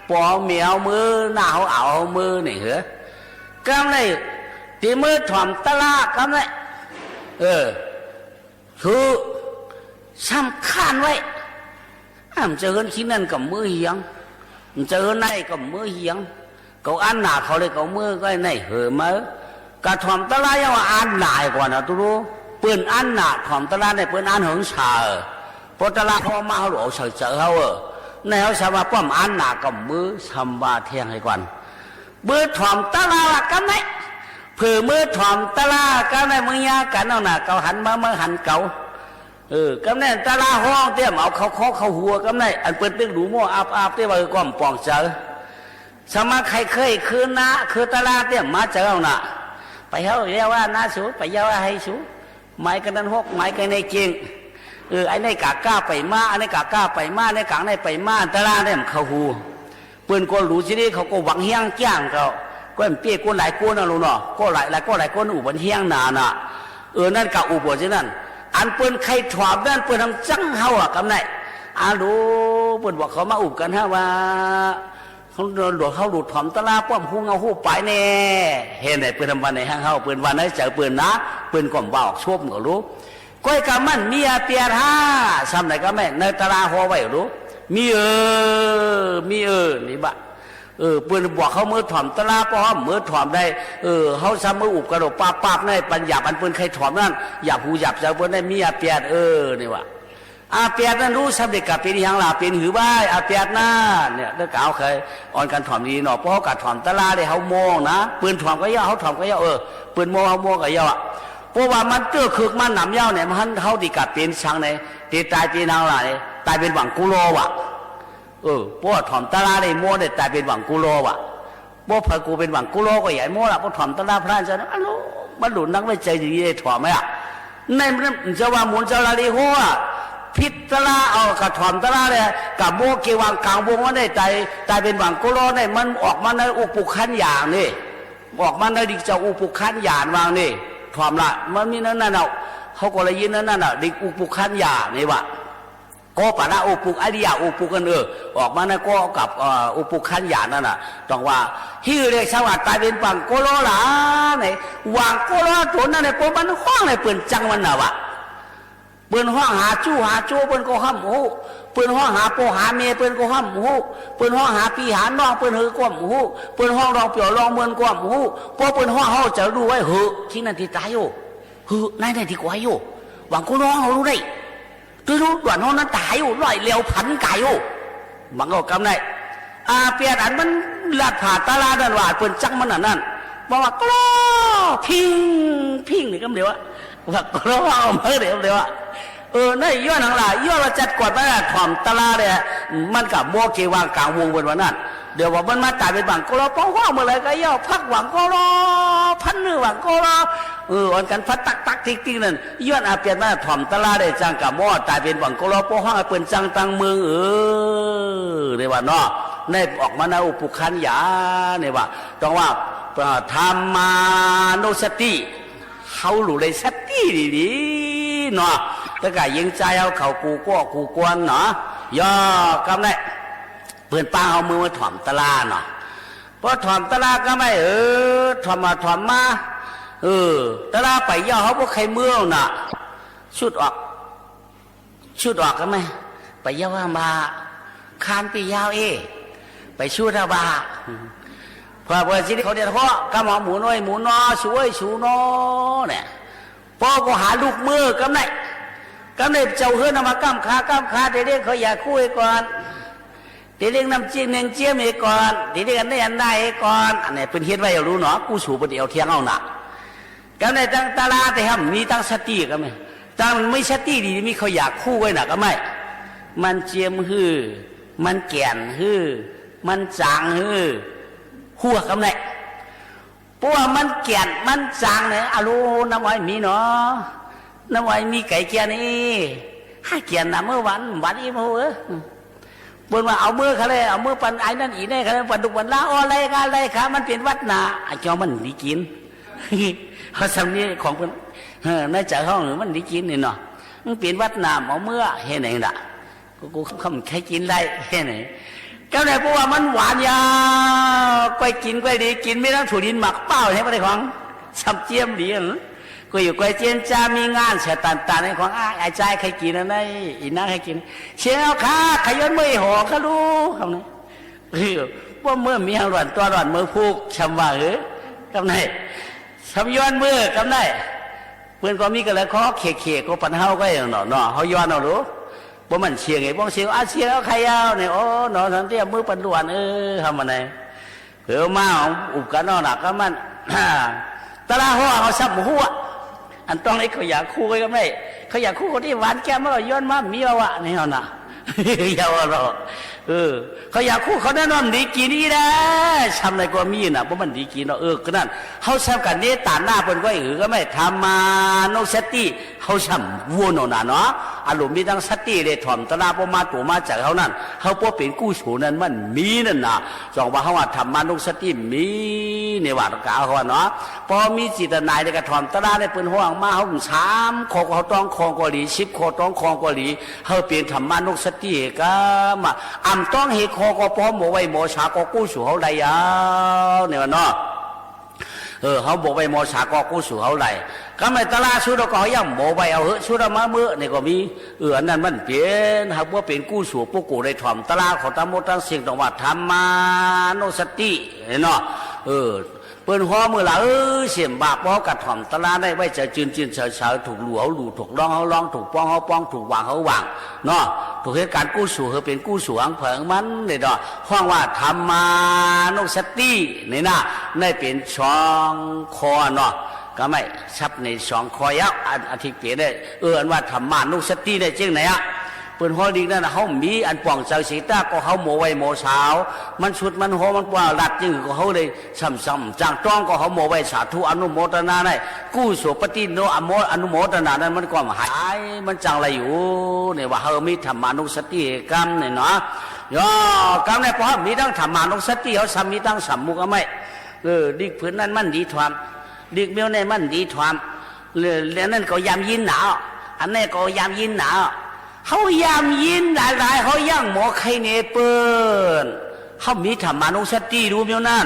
ปอเฮาเมียเฮาเมื่อ หน้าเฮาอ่าวเฮาเมื่อเนี่ยเหรอ กำในเต๋เมื่อถ่อมตะลา กำใน เออ คือสำคัญไว้ อ้ำเจอเฮือนขี้นั่นก็เมื่อเหียง เจอเฮือนในก็เมื่อเหียง เกาอันหนาเขาเลยเกาเมื่อก็ในเหอะเมื่อ กะถ่อมตะลายังว่าอันหนาก่อนนะตุ๊ลู เปิ้นอันหนา ถ่อมตะลาในเปิ้นอันเหิงเสา ป้อตะลาพ่อมาเฮาหลู่เอาใส่ใจ๋เฮา เออ ในเฮาสามารถป้อมอันหนาก็เมื่อสำว่าแทงหื้อก่อน เมื่อถ่อมตะลาละกำใน เผื่อเมื่อถ่อมตะลากำใน เมื่อยากั๋นเอาหน้าเกาหันมา เมื่อหันเกา เออ กำในตะลาฮ้องเตี้ยมเอาเข้าคอเข้าหัว กำในอันเปิ้นเต็งหลู่มั่วอาบๆ เตี้ยว่า เออ ก็ป่องใจ๋ สมาใครเคยคืนนะ คือตะลาเตี้ยมมาเจอเอาน่ะ ไปเฮาเยียะว่านะสู ไปเยียะว่าหื้อสู หมายกั๋นนั้นหก หมายกั๋นในเก่ง เออ ไอ้ในกะก้าไปมา อันในกะก้าไปมา ในกางในไปมา ตะลาเนี่ยมันเข้าหู เปิ้นก็หลู่ตี้นี่ เขาก็หวังเฮี้ยงจ้างเก่า ก็เปี้ยก้นหลายก้นนะลูกเนาะ ก็หลายหลายก้นหลายก้นอุบมันเฮี้ยงหนาน่ะ เออ นั่นกะอุบว่าตี้นั่น อันเปิ้นใค่ถ่อมนั่น เปิ้นตังจั้งเฮาอะ กำใน อะหลู่ เปิ้นบอกเขามาอุบกั๋นฮะว่า เขาหลู่ เขาหลู่ถ่อมตะลาป้อมฮู้เงาฮู้ปายแน่ เห็นไหน เปิ้นทำวันไหนห้างเฮา เปิ้นวันไหนใจ๋เปิ้นนะ เปิ้นก็บ่าออกซบก็หลู่ ก้อยกะมันมีอาเปียดห้า ซ้ำไหนก็แม่น ในตะลาฮ้องไว้หลู่ มีเออ มีเออ นี่บะ เออ เปิ้นบอกเขาเมื่อถ่อมตะลา ป้อมเมื่อถ่อมได้ เออ เฮาซ้ำเมื่ออุบกั๋นหลู่ ปาบๆ ในปัญญาอันเปิ้นใค่ถ่อมนั่น หยาบหูหยาบใจ๋เปิ้นได้ มีอาเปียด เออ นี่ว่ะ อาแปดนั้นฮู้ซ้ำได้กลับเป๋นหยังล่ะ เป๋นหื้อบ่าย อาแปดนั้นเนี่ย เตื้อกาวเขยอ่อนกั๋นถ่อมดีเนาะ เพราะเฮากะถ่อมตะลาได้ เฮาโม่นะ เปิ้นถ่อมก็เย้า เฮาถ่อมก็เย้า เออ เปิ้นโม่ เฮาโม่ก็เย้าอะ เพราะว่ามันเตื้อเคิกมานำเย้าเนี่ย มันเฮาได้กลับเป๋นสังเนี่ย ได้ต๋ายเป๋นหยังล่ะเนี่ย ต๋ายเป๋นหว่างโกล้อว่ะ เออ เพราะว่าถ่อมตะลาได้โม่เนี่ย ต๋ายเป๋นหว่างโกล้อว่ะ บ่ใผกูเป๋นหว่างโกล้อก็ใหญ่โม่ละ เพราะถ่อมตะลาพระเจ้านะ อะโล มันหลุดนักไว้ใจ๋ดีๆ ได้ถ่อมไหมอะ ในมันจะว่าหมุนเจ้าละลิโฮอะ ผิดตะลา เอากะถ่อมตะลาเลย กะโม่เกวางก๋างวงมันได้ต๋าย ต๋ายเป๋นหว่างโกล้อได้ มันออกมาในอุปุคคัญญาณนี่ ออกมาในดิกเจ้าอุปุคคัญญาณวางนี่ ถ่อมละ มันมีในนั้นเอา เฮาก็ได้ยินในนั้นอะ ดิกอุปุคคัญญาณนี่ว่ะ ก็ปะละอุปุค อริยะอุปุคกัน เออ ออกมานะ ก็กับ เอ่อ อุปุคคัญญาณนั่นน่ะ ต้องว่า หื้อเรียกสังว่าต๋ายเป๋นหว่างโกล้อล่ะ ไหน หว่างโกล้อตั๋วนั้นเนี่ย เพราะมันฮ้องเนี่ย เปิ้นจั้งมันน่ะว่ะ เปิ้นฮ้องหาจู้หาโจ้ เปิ้นก็ห้ามฮู้ เปิ้นฮ้องหาป้อหาแม่ เปิ้นก็ห้ามฮู้ เปิ้นฮ้องหาปี้หาน้อง เปิ้นหื้อก็ห้ามฮู้ เปิ้นฮ้องลองเปียวลองเมินก็ห้ามฮู้ เพราะเปิ้นฮ้องเฮาจะฮู้ไว้เหอะ ตี้นั้นตี้ต๋ายโอ้ หื้อ ไหนๆ ตี้กว่าโอ้ หว่างโกล้อเฮาฮู้ได้ ตื้อฮู้ ด่วนฮ้องนั้นต๋ายโอ้ ร้อยเลี้ยวพันก๋ายโอ้ มันก็กำได้ อาแปดอันมันลัดผ่าตะลานั่นว่า เปิ้นจั้งมันอันนั้น บอกว่าโกล้อ พิ้ง พิ้งนี่กำเดียวอะ ว่าโกล้อ เอามาเดียวเดียวอะ เออ นั่นย้อนหยังล่ะ ย้อนว่าจัดกวดมาถ่อมตะลาเนี่ย มันกะโม่เกวางก๋างวงเปิ้นว่านั้น เดี๋ยวว่ามันมาต๋ายเป๋นหว่างโกล้อ ป้องฮ้องเมื่อไหร่ก็เย้า พักหว่างโกล้อ พันหื้อหว่างโกล้อ เออ อ่อนกั๋นพัดตักตักติ๊กติ๊กนั่น ย้อนอาแปดมาถ่อมตะลาได้ จั้งกะโม่ต๋ายเป๋นหว่างโกล้อ ป้องฮ้องหื้อเปิ้นจั้งตังเมือง เออ นี่ว่าเนาะ ในออกมาในอุปุคคัญญาณนี่ว่า ต้องว่า เอ่อ ธัมมานุสติ เฮาหลู่ได้สติดีๆ เนาะ แต่กะยิงใจ๋เฮาเข้ากูก็กูกวนเนาะ ย่อกำได้ เปิ้นปางเอามือมาถ่อมตะลาเนาะ พอถ่อมตะลาก็ไม่ เออ ถ่อมมาถ่อมมา เออ ตะลาไปเย้าเฮาบ่ใค่เมืองน่ะ ชุดออก ชุดออกก็ไม่ ไปเย้าว่ามา คานปี้ยาวเอ้ ไปชุดเอาว่า พอเปิ้นสิเขาเดียดฮ้อ กำเอาหมูน้อยหมูนอ สวยสูนอ เนี่ย ป้อก็หาลูกเมือ กำได้ กำได้เจ้าเฮือนเอามาก้ำขา ก้ำขา เดี๋ยวเลี้ยงข้าวยาคูเหียก่อน เดี๋ยวเลี้ยงน้ำเจียมเนียงเจียมเหียก่อน เดี๋ยวเลี้ยงอันนี้อันนั้นเหียก่อน อันนี้เปิ้นเฮ็ดไว้เอารู้เนาะ กู้สูเปิ้นเอาเที่ยงเอาน่ะ กำได้ตังตะลา แต่ห้ามมีตังสติ กำได้ตังมีสติดี มีข้าวยาคูไว้น่ะ กำได้ มันเจียมหื้อ มันแก่นหื้อ มันจ๋างหื้อ หัวกำได้ เพราะว่ามันแก่น มันจ๋างเนี่ย อะโล น้ำอ้อยมีเนาะ น้ำอ้อยมีไก่เจียนี่ หาแก่นน่ะ เมื่อวัน วันอีโมเออ เปิ้นว่าเอาเมือเขาเลย เอาเมือปันไอ้นั่นอีแน่เขาเลย ปันดุกปันลา อ้อ ได้ค่ะ ได้ค่ะ มันเป๋นหวัดหนา ไอ้จอมมันดีกิ๋น เฮาสำเนียงของเปิ้น เออ ในใจ๋เฮามันดีกิ๋นนี่เนาะ มันเป๋นหวัดหนา เอาเมือ เฮ็ดไหนล่ะ กู กู กูบ่ใค่กิ๋นได้ เฮ็ดไหน กำได้ เพราะว่ามันหวานยาว ก้อยกิ๋นก้อยดี กิ๋นไม่ต้องถูดินหมากเป้า เฮ็ดบ่ได้ของ ซ้ำเจียมดีอะ ก็อยู่ก้อยเจียนจ้า มีงานเสียตันตัน ไอ้ของ อ้าย ไอ้จายใค่กิ๋นอันไหน อีนางใค่กิ๋น เสียงเอาค่ะ ใค่ย้อนเมืออีหอค่ะลูก กำได้ เออ ว่าเมือมีหางหล่อนตัวหล่อนเมือผูก ซ้ำว่า เออ กำได้ ซ้ำย้อนเมือ กำได้ เปิ้นก็มีก็เลยขอเขกๆ ก็ปันเฮาก็เองเนาะ เนาะ เฮาย้อนเอาลูก บ่มันเสียงไอ้บ้องเสียง อ่ะ เสียงเอาใค่เอาเนี่ย โอ้ เนาะ สันเตี้ยมือปันด่วน เออ ทำมาไหน เออ มาอุบกั๋นเนาะ หนักก็มัน ตะลาฮ้อเฮาซ้ำหัว อันต้องไอ้ข้าวยาคูไว้กำได้ ข้าวยาคูคนตี้หวานแก้มมันก็ย้อนมา มีเอาวะ นี่เอาน่ะ เยาว์เนาะ เออ ข้าวยาคูเขาแนะนำดีกิ๋นนี่นะ ซ้ำไหนก็มีน่ะ เพราะมันดีกิ๋นเนาะ เออ ก็นั่น เฮาซ้ำกั๋นเนตตาหน้าเปิ้นก็ เออ ก็ไม่ ธัมมานุสติ เฮาซ้ำวนเอาน่ะเนาะ อารมณ์มีตังสติเลย ถ่อมตะลา ป้อมาตั๋วมาใจ๋เฮานั่น เฮาป้อเป๋นกู้สูนั้น มันมีนั่นน่ะ จองว่าเฮาว่าธัมมานุสติมี ในวัตถกาเฮาว่าเนาะ ป้อมีจิตนาในกระถ่อมตะลาในเปิ้นฮ้องมา เฮาสามข้อก็ต้องคองก็ดี สิบข้อต้องคองก็ดี เฮาเป๋นธัมมานุสติก็มา อ่ำต้องเฮข้อก็ป้อหมอไหว้หมอสาก็กู้สูเฮาได้ยาว เนี่ยว่าเนาะ เออ เฮาบ่ไหว้หมอสาก็กู้สูเฮาได้ กำได้ตะลาสุดก็เฮายังบ่ไหว้เอาเหอะ สุดมาเมือนี่ก็มี เออ อันนั้นมันเป๋น หากว่าเป๋นกู้สูปุกโกะได้ถ่อมตะลาของตังหมดตังสิ้น ต้องว่าธัมมานุสติ เนาะ เออ เปิ้นฮ้องเมื่อละ เออ เสี้ยมบาป ปอเฮากระถ่อมตะลาได้ ไว้ใจ๋จืนๆ ใสๆ ถูกลู่เฮาลู่ ถูกร้องเฮาร้อง ถูกป้องเฮาป้อง ถูกวางเฮาวาง เนาะ ถูกเหตุก๋ารณ์กู้สูงหื้อเป๋นกู้สูงหังไผหังมันเนี่ยเนาะ ฮ้องว่าธัมมานุสติ นี่นะ ได้เป๋นสองข้อเนาะ ก็ไม่ สับในสองข้อแล้ว อัน อันตี้เป๋นเนี่ย เออ อันว่าธัมมานุสติเนี่ยเจ้งไหนอะ เปิ้นฮ้องหลีกนั้นน่ะ เฮามีอันป่องใจ๋เสียตา ก็เฮามัวไหว้มัวสาว มันสุดมันฮ้อ มันปวาดรัดจึง ก็เฮาเลยส่ำส่ำจังต้อง ก็เฮามัวไหว้สาธุอนุโมทนาได้ กู้โสปฏิโนอโม อนุโมทนานั้น มันก็หาย มันจังไรอยู่ เนี่ยว่าเฮามีธัมมานุสติกำเนี่ยเนาะ ย่อ กำเนี่ย ปอเฮามีตังธัมมานุสติ เฮาซ้ำมีตังสำมุก เอาไหม เออ หลีกผืนนั้นมันดีถ่อม หลีกเมี้ยวนี่มันดีถ่อม แล้ว แล้วนั้นก็ยำยีนหนา อันนี้ก็ยำยีนหนา เฮายำยีนหลายๆ เฮายังหมอใค่เนเปิ้น เฮามีธัมมานุสติดูเมี้ยวนั้น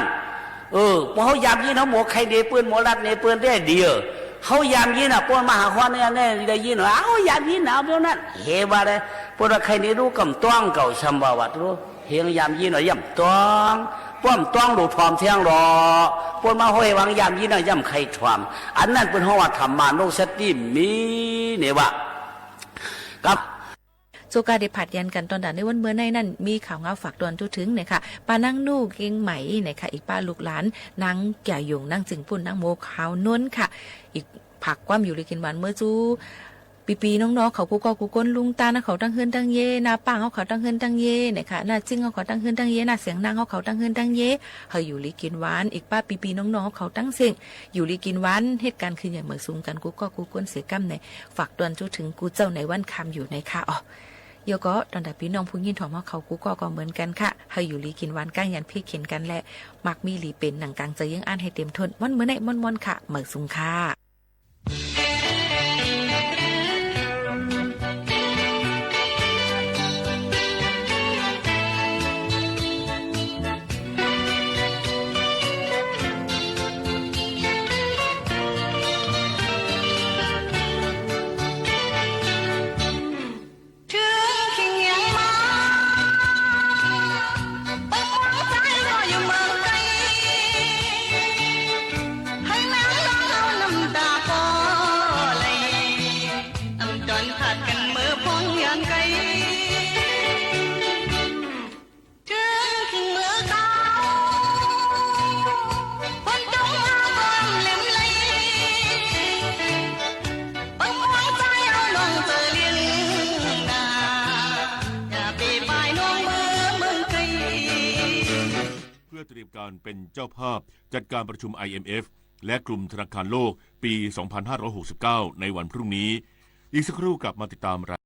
เออ ปอเฮายำยีน เฮาหมอใค่เนเปิ้น หมอรัดเนเปิ้นได้ดี เออ เฮายำยีนอ่ะ เปิ้นมาหาฮ้อนเนี่ย เนี่ย ได้ยีนว่า เอ้า ยำยีนหนาเมี้ยวนั้น เฮว่าเลย เปิ้นว่าใค่เนดูก่ำต้องเก่า ซ้ำว่าวัดรู้ เฮงยำยีนหน่อยย่ำต้อง ป้อมต้องดูถ่อมแทงหลอ เปิ้นมาฮ้อยวางยำยีนหน่อยย่ำใค่ถ่อม อันนั้นเปิ้นฮ้องว่าธัมมานุสติมีเนี่ยว่า ครับ เจ้าก้า ได้ผัดยันกั๋นตอนด่านในวันเมื่อในนั้น มีข่าวงาวฝากตวนจุถึงเนี่ยค่ะ ป้านางหนูเกียงใหม่เนี่ยค่ะ อีกป้าลูกหลาน นางแก้วหยง นางจึงปุ้น นางโมขาวนวลค่ะ อีกฝากความอยู่หลีกินหวานเมื่อจู้ ปี้ๆ น้องๆ เขากู้ก้อกู้ก้น ลุงตานะเขาตั้งเฮือนตั้งเย้ น้าป้าเขาเขาตั้งเฮือนตั้งเย้เนี่ยค่ะ น้าจิ๊งเขาเขาตั้งเฮือนตั้งเย้ น้าเสียงนางเขาเขาตั้งเฮือนตั้งเย้ หื้ออยู่หลีกินหวาน อีกป้าปี้ๆ น้องๆ เขาตั้งเส้ง อยู่หลีกินหวาน เหตุก๋ารณ์คืนใหญ่เหมือนสูงกั๋นกู้ก้อกู้ก้นเสียก้ำเนี่ย ฝากตวนจุถึงกู้เจ้าในวันค่ำอยู่ในค่ะ อ๋อ เดี๋ยวก็ตอนด่าปี้น้องผู้ยินถ่อมเขากู้ก้อก็เหมือนกั๋นค่ะ หื้ออยู่หลีกินหวาน ก้างยันเพ่เข็ญกั๋นและ มักมีหลีเป๋นหนังก๋างเจอเยื้องอั้นหื้อเต๋มถ้วน วันเมื่อในม่วนๆ ค่ะ เหมือนสูงค่ะ เถิงคิงเหียงมา เปิ้นมองใจ๋เฮาอยู่เมืองไก๋ หื้อนางร้องเอาน้ำต๋าปอไหล อำจรผลัดกั๋นเมือพ้นยานไก๋ เถิงคิงเมือเก่า เปิ้นจ้องมาความเหล็มไหล เปิ้นมองใจ๋เอาน้องเจอเลี้ยงนา อย่าเป๋บ่ายน้องเมือเมืองไก๋ เพื่อเตรียมการเป็นเจ้าภาพจัดการประชุม ไอเอ็มเอฟ และกลุ่มธนาคารโลกปี สองพันห้าร้อยหกสิบเก้า ในวันพรุ่งนี้ อีกสักครู่กลับมาติดตามราย